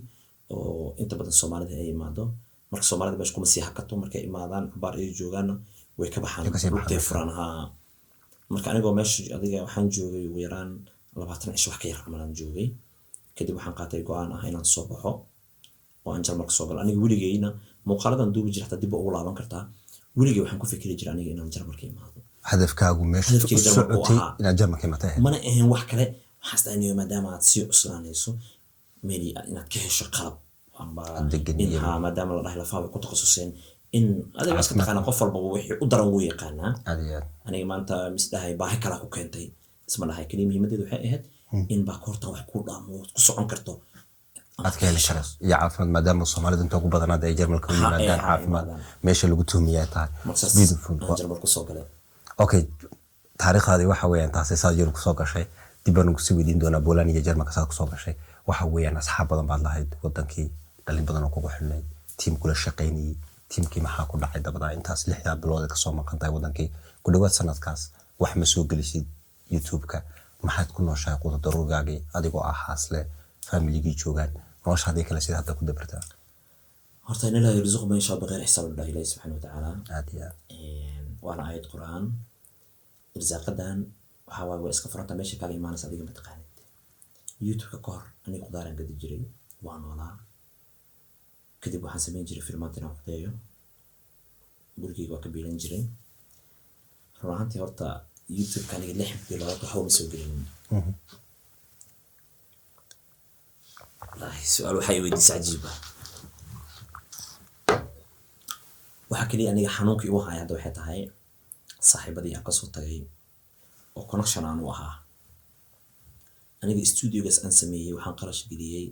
oo inta badan Soomaalida ay imaado. Marka Soomaalida meesha kuma sii hakato, markay imaadaan cabaar ay joogaanna way ka baxaan. Way kasii baxaan lugtay meesha. Furaan haa. Marka anigoo meesha adiga waxaan joogay ugu yaraan 20 cisho, wax ka yar camal aan joogay. Kadib waxaan qaatay go'aan ah inaan soo baxo oo aan Jarmalka soo galo. Aniga weligeyna muuqaaladan duubi jira, xataa dib waa ugu laaban kartaa, weligey waxaan ku fikiri jiray aniga inaan Jarmalka imaado. Hadafkaagu meesha u Hadafkayga Jarmalka uu socotay ahaa. Inaad Jarmalka imatay ahayd. Mana ahayn wax kale. Waxaan isdhahay maadaama aad sii cuslaanayso, meel inaad ka hesho qalab amba degan in iyo haa, maadaama la dhahay lafaha way ku takhasuseen in adiga iska taqaana, qof walbaba wixii u daran wuu yaqaanaa. Aad iyo aad. Aniga maanta misdhahay baahi kalaa ku keentay, isma dhahay. Kaliya muhiimadeedu waxay ahayd in baakoortan wax kuu dhaamo ood ku socon karto. Aad ka heli karayso iyo caafimaad, maadaama Soomaalida inta ugu badanaad ay Jarmalka u Ha, yimaadaan ha, caafimaad imaadaan. Meesha lagu tuhumiyaa tahay. Markaas Beautiful. aan Jarmal kusoo galay. Okay, taariikhdaadii waxa weeyaan taasi saad Yurub kusoo gashay. Dib baan kusii weydiin doonaa Poland iyo Jarmalka saad kusoo gashay. Waxa weeyaan asxaab badan baad lahayd wadankii, dhalin badan oo kugu xidhnayd, tiim kula shaqaynayay. Tiimkii maxaa ku dhacay dabadaa intaas 6-daa bilood ee kasoo maqan tahay wadankii, ku dhawaad sanadkaas wax ma soo gelisid YouTube-ka? Maxaad ku nooshahay quuta daruurigaagii adigoo ah haasle, familigii joogaan, noloshaadii kale sida hadda ku dabartaa? Horta in Ilahi yarzuqu man yashaa bighayri xisaab la dhahay Ilahi subxaana watacaala. Aad iyo aad. Waana aayad Qur'aan. Irsaaqadan waxaa waaye waa iska furantaa, meesha kaaga imaanaysa adiga mataqaanid. YouTube-ka ka hor aniga qudaaraan gadi jiray, waa noolaa. Kadib waxaan samayn jiray filmaanta inaan codeeyo, gurigeyga waa ka biilan jiray. Run ahaantii horta YouTube-ka aniga 6 bilood waxba ma soo gelin. Wallaahi su-aal waxaa i weydiisay cajiib ah. Waxa kaliya aniga xanuunka igu haya hadda waxay tahay saaxiibadii aan kasoo tagay oo connection aan u ahaa. Aniga studiogaas aan sameeyey waxaan qarash geliyey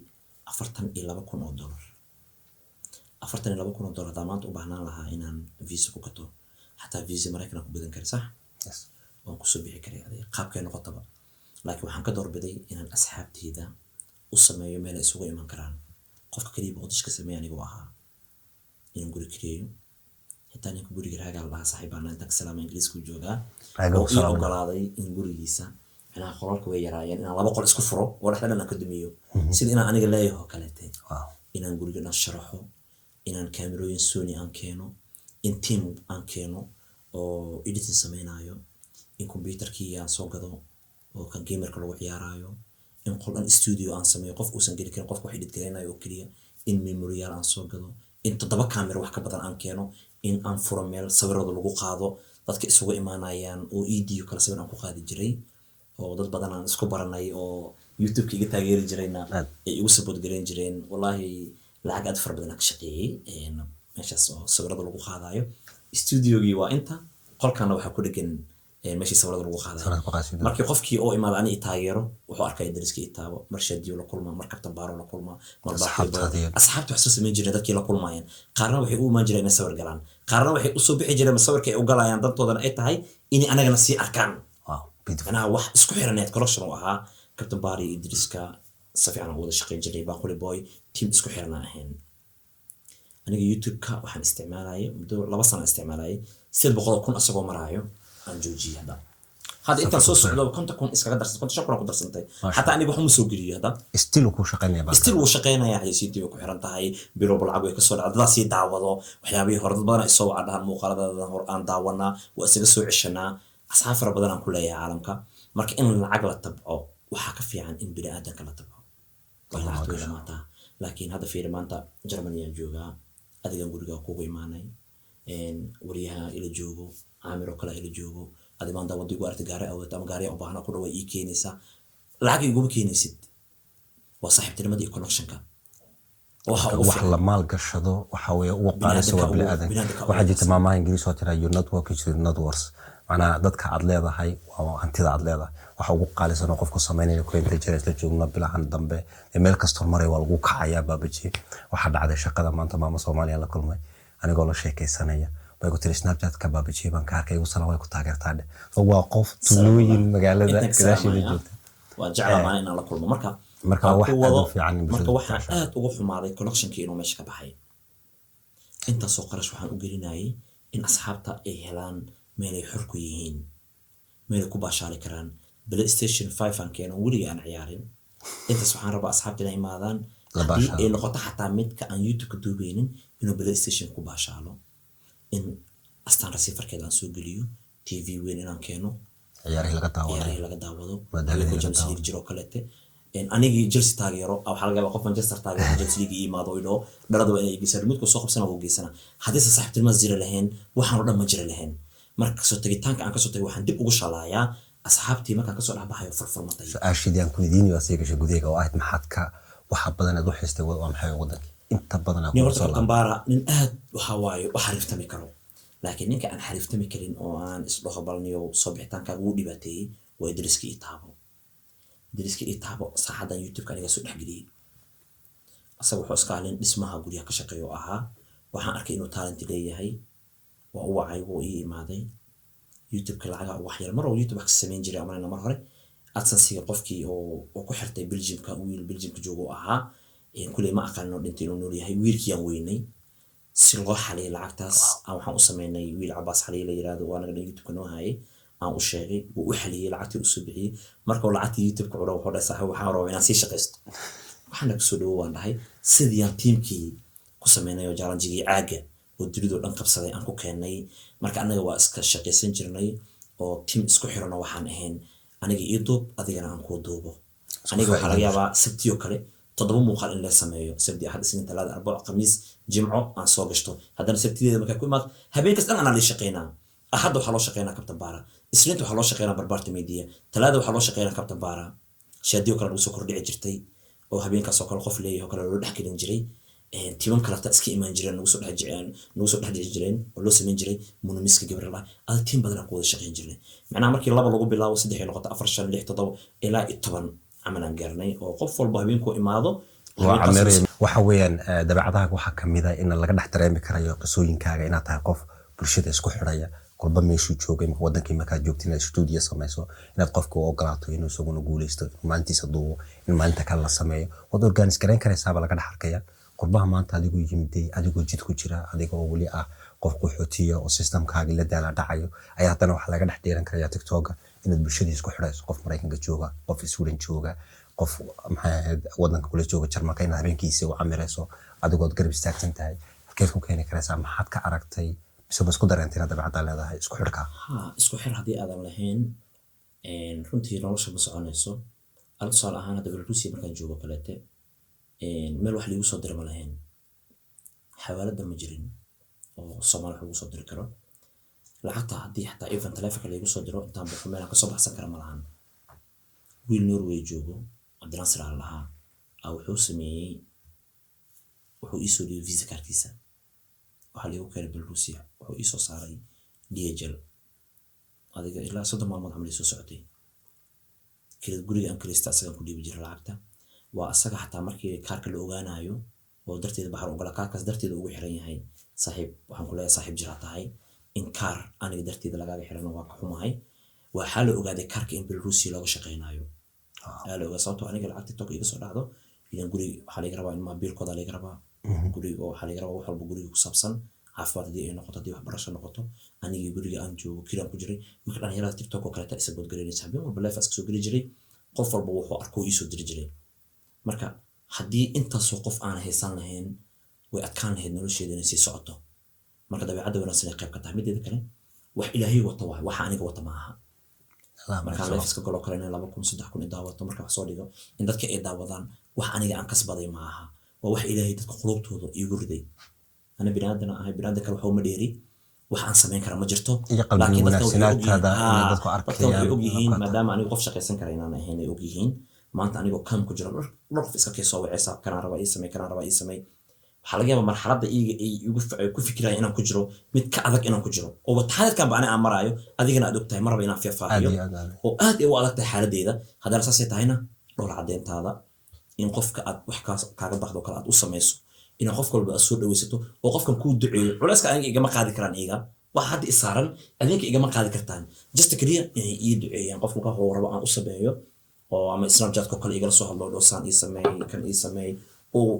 $42,000. $42,000 haddaan maanta u baahnaan lahaa inaan visa ku gato, xataa visa Maraykan aan ku gadan kara, sax? Yes. Waan kusoo bixi karay adiga qaabkay noqotaba, laakiin waxaan ka doorbiday inaan asxaabteyda u sameeyo meel ay isugu iman karaan. Qofka kaliya Muqdisho ka sameeya anigoo ahaa, inaan guri kireeyo. Xitaa ninka guriga Raagaa la dhahaa, saaxiib baan intaan ka salaama, Ingiriiska uu joogaa, Raaga oo ku ii salaamay. ogolaaday in gurigiisa, macnaha qolalka way yaraayeen, inaan laba qol isku furo oo dhexda dhan aan ka dumiyo, sida inaan aniga leeyahay oo kaleete. Inaan guriga dhan sharaxo, inaan kaamirooyin Sony aan keeno, in team aan keeno oo editing sameynaayo, in computerkii aan soo gado oo kan gamerka lagu ciyaarayo, in qol dhan studio aan sameeyo, qof uusan geli karin, qofka wax edit gareynayo oo keliya, in memorial aan soo gado, in toddoba camera wax ka badan aan keeno, in aan furo meel sawirada lagu qaado, dadka isugu imaanayaan oo EDU kala sawir aan ku qaadi jiray, oo dad badan aan isku baranay oo YouTube-ka iga taageeri jirayna Aad. ay igu support gareyn jireen. Wallaahi lacag aad u fara badan aan ka shaqeeyey meeshaas oo sawirada lagu qaadayo. Studiogii waa inta, qolkana waxaa ku dhegan meeshii sawirada lagu qaadayo. Sawirada ku qaadayso. Markii qofkii oo imaada ani i taageero, wuxuu arkaya dariskii i taabo, mar Shadiyo la kulmaa, mar Kabtan Baaro la kulmaa, mar Baaqi Boy. Asxaabtaadii. Asxaabta wax soo samayn jireen, dadkii la kulmaayeen. Qaarna waxay u imaan jireen inay sawir galaan, qaarna waxay usoo bixi jireen sawirka ay u galayaan dantoodana ay tahay inay anagana sii arkaan. Wow, beautiful. Macnaha wax isku xiraneed collection uu ahaa. Captain Barry iyo Idriska si fiican aan u wada shaqayn jiray, Baaquli Boy, team isku xiran aan ahayn. Aniga YouTube-ka waxaan isticmaalayay muddo 2 sano isticmaalayay, 800,000 asagoo maraayo aan joojiyay. Hadda intaan soo socdo 50,000 iskaga darsantay, 55,000 ku darsantay. Xataa aniga waxuma soo geliyo hadda. Still uu ku shaqaynaya baa. Still wuu shaqeynaya, xayeysiintii way ku xiran tahay, bilowba lacag way kasoo dhacda, dadaa sii daawado waxyaabihii hore. Dad badan ay soo waca dhahan muuqaaladadan hor aan daawanaa, waa isaga soo ceshanaa. Asxaab fara badan aan ku leeyahay caalamka. Marka in lacag la tabco waxaa ka fiican in bini aadanka la tabco. Way lacagtu way dhamaataa, laakiin hadda fiiri, maanta Germany aan joogaa, adigan gurigaa kugu imaanay, wariyaha ila joogo, Caamir oo kale ila joogo. Adi maanta wadigu aragti gaari awata ama gaariya u baahna ku dhawa ii keenaysaa, lacag iguma keenaysid, waa saaxiibtinimada iyo connectionka waxa ugu wax fiican. La maal gashado waxa weeye ugu qaalisa waa Bini'aadamka bini'aadanka. Bini'aadamka ugu Waxaa jirta maamaha Ingiriis oo tira, "Your network is your net worth." Macnaha dadka aad leedahay waa hantida aad leedahay, waxa ugu qaalisan oo qofku sameynaya. Kule inta jira isla joogno bilahan dambe ee meel kastoo maray waa lagu kacayaa baabaji. Waxaa dhacday shaqada maanta maama Soomaaliya la kulmay, anigoo la sheekaysanaya bay ku tiri, "Snapchat-ka baabajiye baan ka arkay, igu salaan, way ku taageertaa." Dhe. So waa qof tulooyin magaalada Intaan ka gadaasheeda salaamaya. joogta. Waa jeclaa maalin inaan la kulmo marka. Marka aan wax ku aad wado. u fiican in Marka bulshada waxaan ku aad uga xumaaday connectionkii inuu meesha ka baxay. Intaasoo qarash waxaan u gelinayay in asxaabta ay helaan meel ay xor ku yihiin, meel ay ku baashaali karaan. PlayStation 5 aan keeno, weliga aan ciyaarin. Intaas waxaan rabaa asxaabta inay imaadaan, La haddii baashaalo. ay noqoto xataa midka aan YouTube-ka duubeynin inuu PlayStation ku baashaalo, in astaan receiverkeeda aan soo geliyo, TV weyn inaan keeno, ciyaarihii laga daawanayo, ciyaarihii laga daawado, madaaladii habeenkoo laga Champions daawado. League jiro oo kaleete. Anigii Chelsea taageero, waxaa laga yaabaa qof Manchester taageero Champions League ii imaado oo idhaho dhalada waa inay geysaa, remote soo qabsana, wuu geysana. Haddaysan saaxiibtinimada jiri lahayn, waxaan oo dhan ma jiri lahayn. Marka kasoo tegitaanka aan kasoo tagay, waxaan dib ugu shalaayaa asxaabtii markaan kasoo dhexbaxayo furfurmatay. Su-aashidii aan ku weydiinay waa sii gashay gudahayga oo ahayd: maxaad ka waxa badan aad u xiistay, waa maxay wadankii inta badan aad Nin kula horta soo laabtay? Kambara nin aad waxa waaye u xariiftami karo, laakiin ninka aan xariiftami karin oo aan isdhoho balniyo soo bixitaankaaga wuu dhibaateeyey waa Idriska Itaabo. Idriska Itaabo saaxadan YouTube-ka aniga soo dhexgeliyey. Asaga wuxuu iska ahaa nin dhismaha guryaha ka shaqeeya oo ahaa. Waxaan arkay inuu talent leeyahay, waa u wacay, wuu ii imaaday. YouTube-ka lacaga wax yar mar oo YouTube wax ka samayn jiray amalena mar hore AdSense-iga qofkii oo ku xirtay Belgiumka, wiil Belgiumka jooga oo ahaa. Kuley ma aqaan inuu dhintay, inuu nool yahay. Wiilkii aan weynay si loo xaliyo lacagtaas aan waxaan u sameynay wiil Cabaas Xaliye la yiraahdo oo anaga dhan YouTube-ka noo hayay aan u sheegay. Wuu u xaliyey, lacagtii usoo bixiyey. Markuu lacagtii YouTube-ka curo, wuxuu dhahay: "Saaxiib, waxaan rabaa inaan sii shaqaysto." Waxaana kusoo dhawo waan dhahay. Sidii aan tiimkii ku sameynay oo challenge-gii caagga oo dunidoo dhan qabsaday aan ku keennay. Marka annaga waa iska shaqaysan jirnay oo tiim isku xiran oo waxaan ahayn aniga ii duub, adigana aan kuu duubo. Aniga waxaa laga yaabaa Sabtiyoo kale toddoba muuqaal in la sameeyo: Sabti, Axad, Isniin, Talaada, Arbaco, Khamiis, Jimco aan soo gashto. Haddana Sabtideeda markaa ku imaado, habeen kasta dhan anaa lii shaqeynaa. Axadda waxaa loo shaqeynaa Kabtan Baara, Isniinta waxaa loo shaqeynaa Barbaarta Media, Talaada waxaa loo shaqeynaa Kabtan Baara. Shaadiyo kale nagu soo kordhici jirtay oo habeenkaas oo kale qof leeyahay oo kale loo dhex gelin jiray. Timan kaleta iska imaan jireen, nagu soo dhex dhici jireen oo loo samayn jiray Munamiska gabar la ada. Tiim badan aan ku wada shaqeyn jirnay. Macnaha markii laba lagu bilaabo, saddex ay noqoto, afar, shan, lix, toddoba ilaa iyo 10 camal aan gaarnay oo qof walba habeenkuu imaado Waa habeenkaas. Cameeraya waxa weeyaan dabeecadaha waxaa kamid ah in laga dhex dareemi karayo qisooyinkaaga inaad tahay qof bulshada isku xidhaya kolba meeshuu joogay. Wadankii markaad joogto inaad studio samayso, inaad qofka u ogolaato inuu isaguna guuleysto, inuu maalintiisa duubo, in maalinta kale la sameeyo, waad organise garayn karaysaaba laga dhex arkaya. Qurbaha maanta adigoo yimiday, adigoo jid ku jira, adigoo weli ah qof qaxootiya oo systemkaagii la daala dhacayo, ayaa haddana waxaa laga dhex dheeran karaya TikToka inaad bulshadii isku xidhayso: qof Maraykanka jooga, qof Sweden jooga, qof maxay ahayd wadanka kula jooga Jarmalka, inaad habeenkiisa u camirayso adigood garab istaagsan tahay. Halkeed ku keeni karaysaa? Maxaad ka aragtay mise ma isku dareentay inaad dabeecaddaa leedahay isku xidhka? Ha, isku xir haddii aadan lahayn, runtii nolosha ma soconayso. Ala tusaale ahaan hadda Belarusia markaan joogo kaleete, meel wax liigu soo dira ma lahayn, xawaalada ma jirin oo Soomaali wax lagu soo diri karo. Lacagta haddii xataa even taleefonka laigu soo diro, intaan baxo meel aan kasoo baxsan kara ma lahan. Wiil Norway joogo, Cabdinaasir aan lahaa, wuxuu sameeyey, wuxuu iisoo dhiibay Visa kaarkiisa. Waxaa liigu keenay Belarusia, wuxuu iisoo saaray DHL. Adiga ilaa 30 maalmood camal ii soo socotay. Kirada guriga aan kiraysta asagaan ku dhiibi jiray lacagta. Waa asaga xataa markii kaarka la ogaanayo oo darteeda baxar ogolaa, kaarkaas darteeda ugu xiran yahay. Saaxiib, waxaan ku leeyahay, saaxiib jiraa tahay. In kaar aniga darteeda lagaaga xirano waa ka xumahay. Waxaa la ogaaday kaarka in Belarusia looga shaqeynayo ayaa la ogaa, sababtoo aniga lacag TikTok iga soo dhacdo idan guriga waxaa laga rabaa, ilmaha biilkooda laga rabaa, guriga waxaa laga rabaa, wax walba guriga ku saabsan, caafimaad haddii ay noqoto, haddii waxbarasho noqoto. Anigii guriga aan joogo kiraan ku jiray. Marka dhalinyarada TikTok oo kaleeta isa boodgaraynaysa, habeen walba live iska soo geli jiray, qof walba wuxuu arko iisoo diri jiray. Marka haddii intaasoo qof aan haysan lahayn, way adkaan lahayd nolosheeda inay sii socoto. Marka dabeecadda wanaagsan ay qayb ka tahay. Mideeda kale, wax Ilaahay wato waay, waxa aniga wata ma aha. Markaan live iska galo kale, in 2000, 3000 i daawato, marka wax soo dhigo in dadka ay daawadaan, wax aniga aan kasbaday ma aha. Waa wax Ilaahay dadka qulubtooda iigu riday. Ana biniaadan ahay, biniaadan kale waxba uma dheeri, wax aan samayn kara ma jirto. Iyo qalbi Laakiin dadka waxay wanaagsanaantaada ogyihiin- inay dadku Haa, dadka waxay arkayaan, ogyihiin la maadaama anigu qof shaqaysan kara inaan ahayn ay ogyihiin. Maanta anigoo kam ku jiro, dhowr dhowr qof iska kay soo wacaysa: "Kanaan rabaa ii samey, kanaan rabaa ii samey." Waxaa laga yaabaa marxaladda iyaga ay ay ku fikirayaan inaan ku jiro mid ka adag inaan ku jiro oo wataxadadkan ba ani aan maraayo, adigana aad ogtahay. Maraba inaan Aad faahfaahiyo iyo aad aad. oo aad ay u adag tahay xaaladeyda. Haddana saasay tahayna, dhowr caddeyntaada in qofka aad wax kaaga baxdo kale aad u samayso, inaad qof walba aad soo dhaweysato oo qofkan kuu duceeyo, culayska aniga igama qaadi karaan. Iiga waxa hadda i saaran adinka igama qaadi kartaan. Just keliya inay ii duceeyaan, qofka marka wuxuu rabo aan u sameeyo. Oo ama Snapchat-ka kale igala soo hadlo, dhosaan ii sameey, kan ii sameey, oo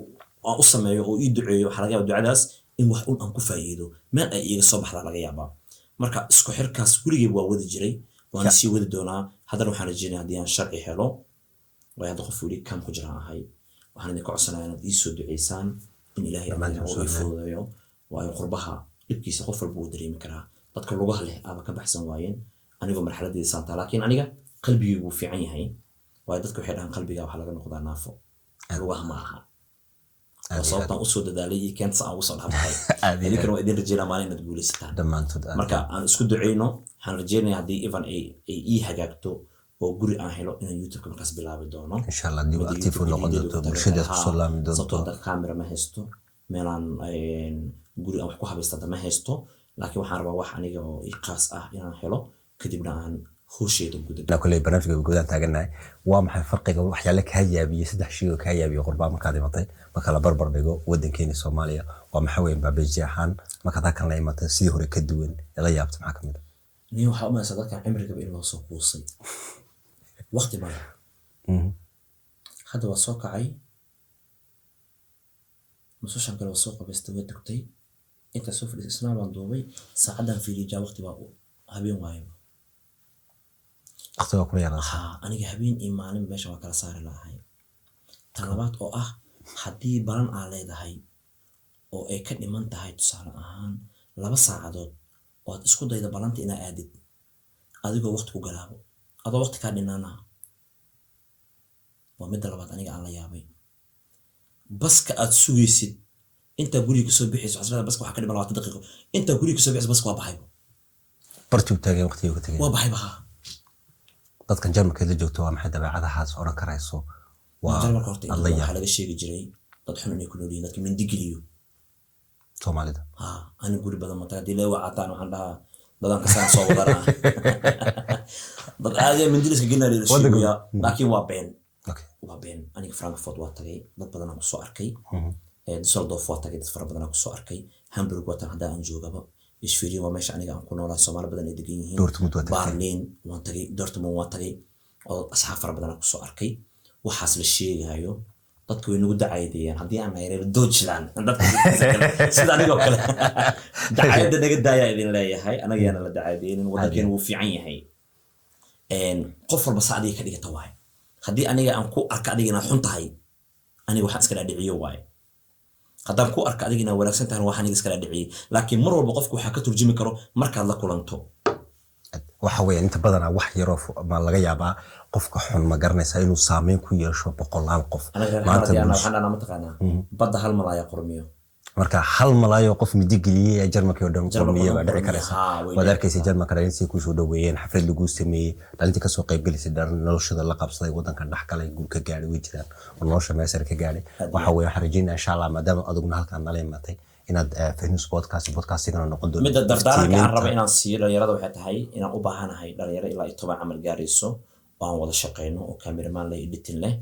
aan u sameeyo oo ii duceeyo. Waxaa laga yaabaa ducadaas in wax un aan ku faa'iido, meel ay iiga soo baxdaa laga yaabaa. Marka isku xirkaas weligeyba waa wadi jiray, waana sii wadi doonaa. Haddana waxaan rajeynaya haddii aan sharci helo, waayo hadda qof weli kam ku jiraan ahay, waxaan idinka codsanaya inaad ii soo duceysaan in Ilaahay Dhammaantiin oo soo ii fududeeyo, waayo qurbaha dhibkiisa qof walba wuu dareemi karaa. Dadka lugaha leh aaba ka baxsan waayeen, anigoo marxaladdeeda saantaa, laakiin aniga qalbigaygu wuu fiican yahay, waayo dadka waxay dhahaan qalbiga waxaa laga noqdaa naafo, lugaha ma aha. Aad waa iyo aad. Sababtaan usoo dadaalay iyo keenta aan ugu soo dhexbaxay. Aad iyo Idinkana waa idin rajeynaa maalin inaad guuleysataan. Dhammaantood aad. Marka aan isku duceyno. Waxaan rajeynaya haddii even ay ii hagaagto oo guri aan helo, inaan YouTube-ka markaas bilaabi doono. Insha Allah dib Midda active u YouTube-ka noqon niyaddeedu doonto, ku tagan bulshadaad tahay. kusoo laami doonto. Sababtoo hadda camera ma haysto, meelaan guri aan wax ku habaysta hadda ma haysto, laakiin waxaan rabaa wax aniga oo ii qaas ah inaan helo, kadibna aan howsheeda guda. Na kuley barnaamijka gudahan taagannahay. Waa maxay farqiga, waxyaale kaa yaabiyey, saddex shay oo kaa yaabiyey qurbaa markaad imatay, marka la barbar dhigo wadankeena Soomaaliya? Waa maxay weyn baabeji ahaan markaad halkan la imatay sidii hore ka duwan ee la yaabtay, maxaa kamid ah? Nin waxaa u malaysaa dadkan cimrigaba in loo soo kuusay, waqti male. Hadda waa soo kacay, musqushaan kale waa soo qabaystay, waa dugtay, intaa soo fadhiisay, isnaa baan duubay, saacaddaan fiiriyay, jaa waqti baa habeen waayaba. Waqti waa kula yaraada. Haa, aniga habeen iyo maalin meesha waa kala saari lahay. Tan labaad oo ah, haddii balan aa leedahay oo ay ka dhiman tahay, tusaale ahaan, 2 saacadood, oo aad isku dayda balanta inaa aadid adigoo waqti ku galaabo, adoo waqti kaa dhinaana, waa midda labaad aniga aan la yaabay. Baska aad sugaysid, intaa guriga kasoo bixayso, waxaad isleedahay baska waxaa ka dhiman 20 daqiiqo. Intaa guriga kasoo bixayso, baska waa baxayba. Bartii u taagay waqtigii ku tagay. Waa baxayba, haa. Dadkan Jarmalka la joogto, waa maxay dabeecadahaas odhan karayso waa Jarmalka horta aad inta la badan yaab? Waxaa laga sheegi jiray dad xun inay ku nool yihiin, dadka mindi geliyo. Soomaalida? Haa, ani guri badan mata haddii lee wacataan, waxaan dhahaa dadaan kasaan soo wadanaa, dad caadiya mindiliska gelinaa la sheegayaa, laakiin waa been. Waa been. Aniga Frankfurt waa tagay, dad badanaa kusoo arkay. Dusseldorf waa tagay, dad fara badanaa kusoo arkay. Hamburg waa tan hadda aan joogaba. Schwerin waa meesha aniga aan ku noolaa, Soomaali badan ay degan yihiin. Dortmund waa tagtay. Berlin waan tagay, Dortmund waan tagay, oo asxaab fara badanaa kusoo arkay. Waxaas la sheegayo dadka way nagu dacaydeeyaan haddii aan nahay reer Deutschland. Dadka sida anigoo kale dacayada naga daayaa idin leeyahay, anaga yaana la dacayadeynin, wadankeena wuu fiican yahay. Qof walba sa adiga ka dhigata waaye. Haddii aniga aan ku arka adiga inaad xun tahay, aniga waxaan iska dhaadhiciyo waaye. Haddaan ku arka adiga inaad wanaagsan tahay, waxaan aniga iska dhaadhiciyey. Laakiin mar walba qofku waxaa ka turjumi karo markaad la kulanto. Waxa weeyaan inta badanaa wax yaroo ma laga yaabaa qofka xun, ma garanaysaa, inuu saameyn ku yeesho boqolaal qof. Anaga reer maanta Xamar waxaan dhahnaa, mataqaanaa, badda hal malaaya qurmiyo. Marka hal malaayo qof midi geliyey ee Jarmalkii oo dhan Jarmalka qurmiye oo baa dhan dhici qurmiye. karaysa. Haa, way Waad dhici arkaysa Jarmalka dhalintii kusoo dhaweeyeen, xaflad laguu sameeyey, dhalintii kasoo qaybgelisay, dhalin noloshooda la qabsaday, wadankan dhex galay, guul ka gaadhay way jiraan oo nolosha meesar ka gaadhay. Waxa weeye waxaan rajeynaya insha Allah, maadaama adiguna halkaan nala imatay, inaad Fahnus Podcast podcastigana noqon doonto Midda dardaaranka aan iftiiminta. rabo inaan siiyo dhalinyarada waxay tahay inaan u baahanahay dhalinyaro ilaa iyo 10 camal gaarayso oo aan wada shaqeyno, oo cameraman leh, editing leh,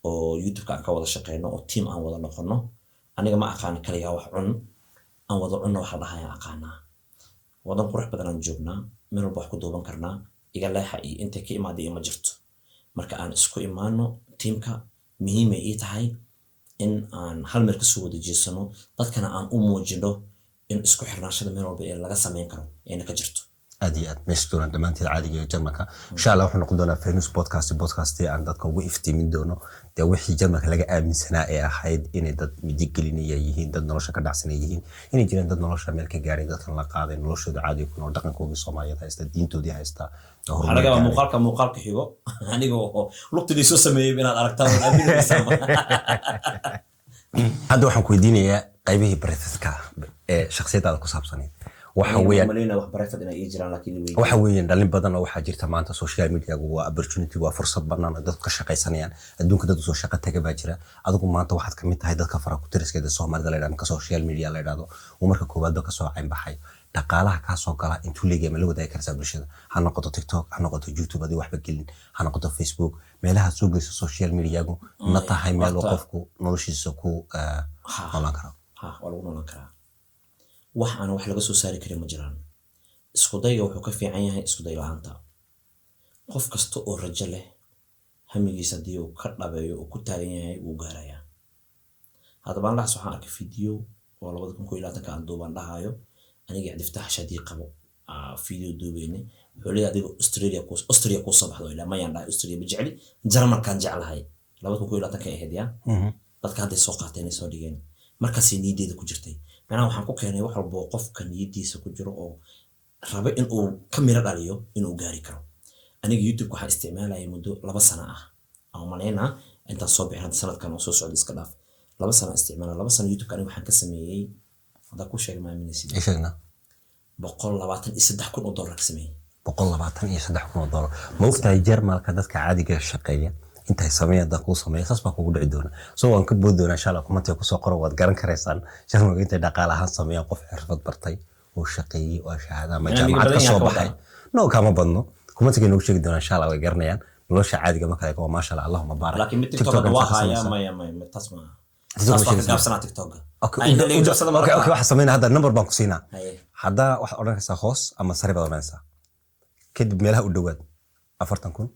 oo YouTube-ka aan ka wada shaqeyno, oo team aan wada noqono. Aniga ma aqaan kaligaa wax cun, aan wada cunno waxa la dhahaya aqaanaa. Wadan qurux badan aan joognaa, meel walba wax ku duuban karnaa. Iga leexa iyo intay ka imaada iyo ma jirto. Marka aan isku imaano teamka, muhiimay ii tahay in aan hal meel kasoo wada jeesano, dadkana aan u muujino in isku xirnaashada meel walba ee laga sameyn karo ayna ka jirto. Aad iyo aad meesha doonaan dhammaanteed caadiga ee Jarmalka. Insha Allah wuxuu noqon doonaa Fahnus Podcast podcast aan dadka ugu iftiimin doono dee wixii Jarmalka laga aaminsanaa ee ahayd inay dad midi gelinaya yihiin, dad nolosha ka dhacsanay yihiin, inay jiraan dad nolosha meel ka gaaray, dadkan la qaaday, noloshooda caadiga ku nool, dhaqankoodii Soomaaliyeed haysta, diintoodii haysta, Waxaa horumar laga yaabaa gaaray. Muuqaalka xigo aniga oo lugtidii soo sameeyey inaad aragtaan waad aaminaysaa. Hadda waxaan ku weydiinayaa qaybihii private-ka ee shakhsiyadaada ku saabsanayd. Waxa weeyaan Malaynaa wax private inay ii jiraan, laakiin wey. Waxa weeyaan dhalin badan oo waxaa jirta maanta social media waa opportunity, waa fursad bannaan oo dadku ka shaqaysanayaan, adduunka dad usoo shaqo taga baa jira. Adigu maanta waxaad kamid tahay dadka fara ku tiriskeeda Soomaalida la yidhahdo marka social media la yidhahdo, uu marka koowaadba kasoo cayn baxay. Dhaqaalaha kaasoo gala intuu leegyahay, ma la wadaagi kartaa bulshada? Ha noqoto TikTok, ha noqoto YouTube, adigo waxba gelin, ha noqoto Facebook, meelaha soo geliso social mediagu, ma tahay meel uu qofku noloshiisa ku noolaan karo? Ha, waa lagu noolaan karaa. Wax aan wax laga soo saari karin ma jiraan. Isku dayga wuxuu ka fiican yahay isku day la'aanta. Qof kasta oo rajo leh Hamigiisa haddii uu ka dhabeeyo uu ku taagan yahay, wuu gaarayaa. Haddaba anlaxas waxaan arkay video oo 2021-ka aan duubaan dhahayo, aniga Cabdifataax Shadii qabo video duubeynay. Wuxuu leeyahay, "Adiga Australia ku Austria kuu soo baxdo." Ilaa mayaan dhahay, "Austria ma jecli, Jarmalkaan jeclahay." 2021-ka ahayd ya. Dadka hadday soo qaateen ay soo dhigeen, markaasay niyaddeeda ku jirtay. Macnaha waxaan ku keenay, wax walba oo qofka niyaddiisa ku jiro oo raba in uu ka miro dhaliyo inuu gaari karo. Aniga YouTube waxaan isticmaalayay muddo 2 sano ah aan umalaynaa intaan soo bixin. Hadda sanadkan oo soo socda iska dhaaf, 2 sano isticmaala. 2 sano YouTube aniga waxaan ka sameeyey, haddaa ku sheegay maaminaysid? Ii sheegna. $123,000 ka sameeyey. $123,000. Ma ogtahay Jarmalka dadka caadiga shaqeeya intay sameeyaan haddaan kuu sameeya, saas baa kugu dhici doona. So waan ka boodi doonaa insha Allah. Comment-iga kusoo qoro, waad garan karaysaan Jarmalka intay dhaqaale ahaan sameeyaan qof xirfad bartay oo shaqeeyey oo shahaada ama Inaan jaamacad iga ka badan soo yahay ka baxay. wadaa. No, kama badno. Comment-iga inoogu sheegi doonaa insha Allah, way garanayaan nolosha caadiga marka eego. Maasha Allah, allahuma baarak. Laakiin mid TikTok TikTok waa inta ka hayaa. samaysaa. Maya, maya, taas maaha. TikTok Taas ma waa ka sheegaysaa? gaabsanaa TikTok. Okay, Ay, inta laga jabsada ma okay, rabtaa? Waxaan sameynaa hadda, number baan ku siinaa. Haye. Haddaa waxaad odhan kartaa hoos ama sare baad odhanaysaa, kadib meelaha u dhowaad 40,000.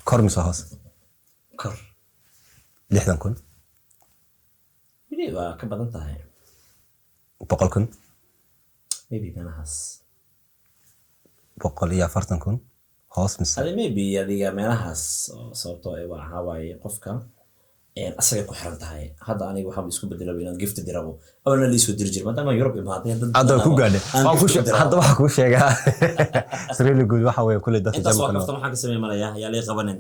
Kor mise hoos? Kor. 60,000? Weli waa ka badan tahay. 100,000? Maybe meelahaas. 140,000, hoos mise? Adi maybe adiga meelahaas oo sababtoo ah waxaa waaye qofka asagay ku xiran tahay. Hadda aniga waxaan isku bedelaba inaan gift dirabo. Awalna liisoo diri jiray, maadaama Europe imaaday dad Hadda badan ku oo gaadhay. aan Waan ku gift u dirabo. Hadda waxaa kuu sheegaa. It's really good. Waxa weeye kuley dadka Intaas waa Jarmalka kaftan. Waxaan ka samey malaya yaa lii qabanin.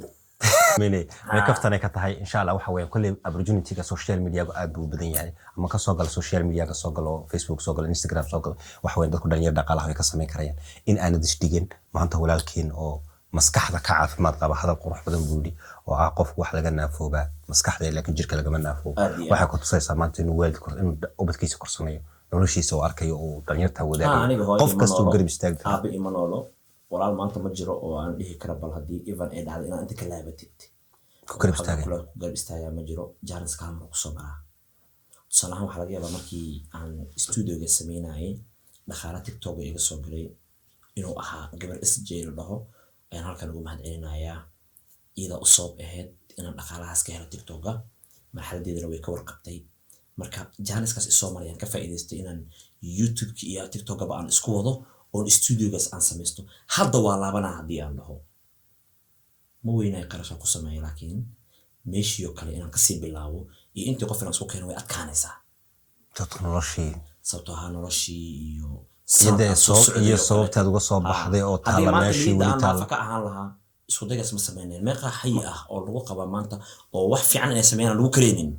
Mene way kaftanay ka tahay insha Allah. Waxa weeye kuley opportunity-ga social media aad buu u badan yahay. Ama ka soo galo social media, ka soo galo Facebook, soo galo Instagram, soo galo. Waxa weeye dadku dhalinyar dhaqaalaha way ka samayn karayaan in aanad isdhigin. Maanta walaalkeen oo maskaxda ka caafimaad qaba hadal qurux badan buu yidhi, oo ah qofku wax laga naafoobaa maskaxda, laakiin jirka lagama naafoobo. Aad iyo aad. Waxay ku tusaysaa maanta inuu waalid inuu ubadkiisa korsanayo, noloshiisa oo arkayo, uu dhalinyarta wadaagayo. Aniga hooyo Qof ima kastuu noolo, garab istaagi kara. Aabe ima noolo, walaal maanta ma jiro oo aan dhihi kara bal haddii even ay dhacdo inaan inta ka laabatid Ku garab istaagaya. Ku garab istaagaa ma jiro. Chance-ka hal mar kusoo maraa. Tusaale ahaan, waxaa laga yaabaa markii aan studioga sameynayay, dhaqaala TikTok iga soo galay inuu ahaa gabar SJ la dhaho ayaan halkan ugu mahadcelinayaa. Iyada u sabab ahayd inaan dhaqaalahaas ka helo TikToka, marxaladeedana way ka warqabtay. Marka chance-kaas isoo marayaan ka faa'iidaystay inaan YouTube-ki iyo TikTokaba aan isku wado oon studiogaas aan samaysto. Hadda waa laabanaa haddii aan dhaho, ma weynaay qarashaan ku sameeya, laakiin meeshii oo kale inaan kasii bilaabo iyo intii qof inaan isku keeno way adkaanaysaa. Dadka noloshii Sababtoo ahaa noloshii iyo iyo dee sanadkaan soo socday iyo oo kale. sababtaad uga soo baxday oo Haddii taalla maanta meeshii niyadda weli aan taalla. naafa ka ahaan lahaa, isku daygaas ma sameyneen. Meeqa xayi ah oo lagu qabaa maanta oo wax fiican inay sameeyaan aan lagu kareynin?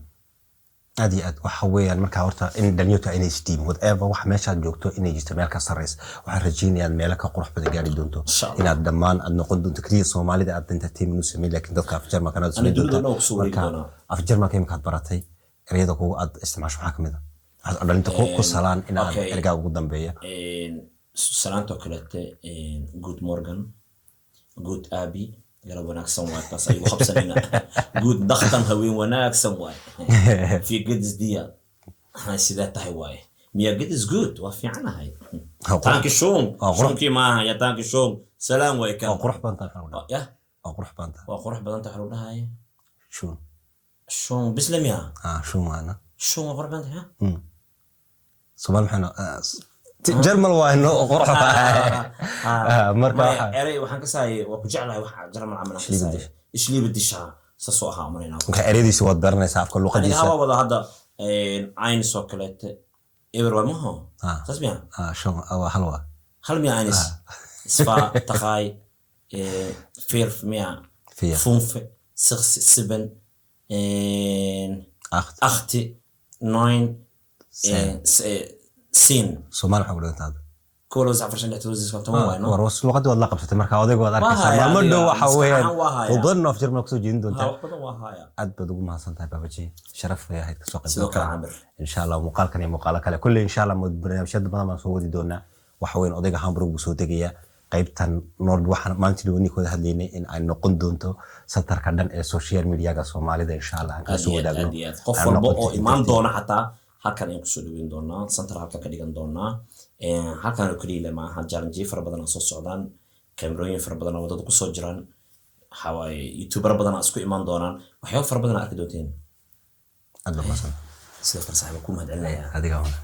Aad iyo aad. Waxa weeyaan marka horta in dhalinyartu inay isdiibin, whatever wax meeshaad joogto, inay jirto meel ka sarreysa. Waxaan rajeynayaa inaad meelo ka qurux badan gaari doonto. Insha Allah. Inaad dhammaan aad noqon doonto keliya Soomaalida aad entertainment u sameyn, laakiin dadka af Jarmalkana aad Ani sameyn dunida doontaa. dhan waa kusoo wareegi Marka doonaa. af Jarmalka imika aad baratay, ereyada kugu aad isticmaasho maxaa kamid ah? Waxaad dhalinta ku salaan in aad ergaa ugu dambeeya. Salaantoo kaleete, "Guten Morgen", "guten Abend", galab wanaagsan waay, taas aygu qabsanayna, "gute Nacht", haween wanaagsan waay, "Wie geht es dir", sidee tahay waaye, "Mir geht es gut", waa fiicanahay. "Danke schön". Waa qurux. Shunkii maaha ya, "danke schön", salaan waay kan. Waa qurux badan tahay, waxaa lagu dhahaa. Ya. Waa qurux badan tahay. Waa qurux badan tahay waxaa lagu dhahaya. Schön. Schön bislamiya. Ah, schön waana. Schön waa qurux badan tahay ha. Soomaali maxaa Jarmal waa inoo qurux. Marka Maya, erey waxaan ka saayay waa ku jeclahay, wax Jarmal camal aan ka Ich liebe saayay. dich. Ich liebe dich ha, saasoo ahaa umalaynaa. Marka ereyadiisa waad baranaysaa, afka Aniga luqadiisa. Hawa wada hadda eins oo kaleete eber waa maho. Saas miya? Ah, shan waa hal waa. Hal miya? Eins, zwei, drei, vier miya? Vier. Fünf, sechs, sieben, Acht. Acht, neun, Zehn. Zehn. Soomaali maxaa ku dhiganta hadda? 1, 2, 3, 4, 5, 6, 7, 8, 10 waay no. War luqadii waad la qabsatay marka odayga waad arkaysaa. Hayaa Maalmo adiga, dhow waxa maskax weeyaan ahaan waa hayaa. oo badan af Jarmal kusoo jeedin doontaa. Wax badan waa hayaa. Aad baad ugu mahadsan tahay Babaji, sharaf bay ahayd kasoo qayb Sidoo kale galka. Camir. Insha Allah muuqaalkan iyo muuqaalo kale kulley insha Allah barnaamijyada badan baan soo wadi doonaa. Waxa weyn odayga Hamburg buu soo degayaa qaybtan Nord. Waxaan maalintii dhawani kooda hadlaynay in ay noqon doonto satarka dhan ee social mediaga Soomaalida insha Allah aan kala Aad soo iyo aad, wadaagno. aad iyo aad. Qof Ay walba noqoto oo imaan entertainment. doona xataa halkan ayaan kusoo dhaweyn doonaa, center halkan ka dhigan doonaa. Halkan oo keliya maaha, challenge fara badan oo soo socdaan. Kaamirooyin fara badan oo waddada kusoo jiraan. Waxaa waaye youtubero badan aa isku imaan doonaan, waxyaabo fara badan aa arki doonteen. Aad baa mahadsan. Sidoo kale, saaxiib, ku mahad celinaya. Adiga.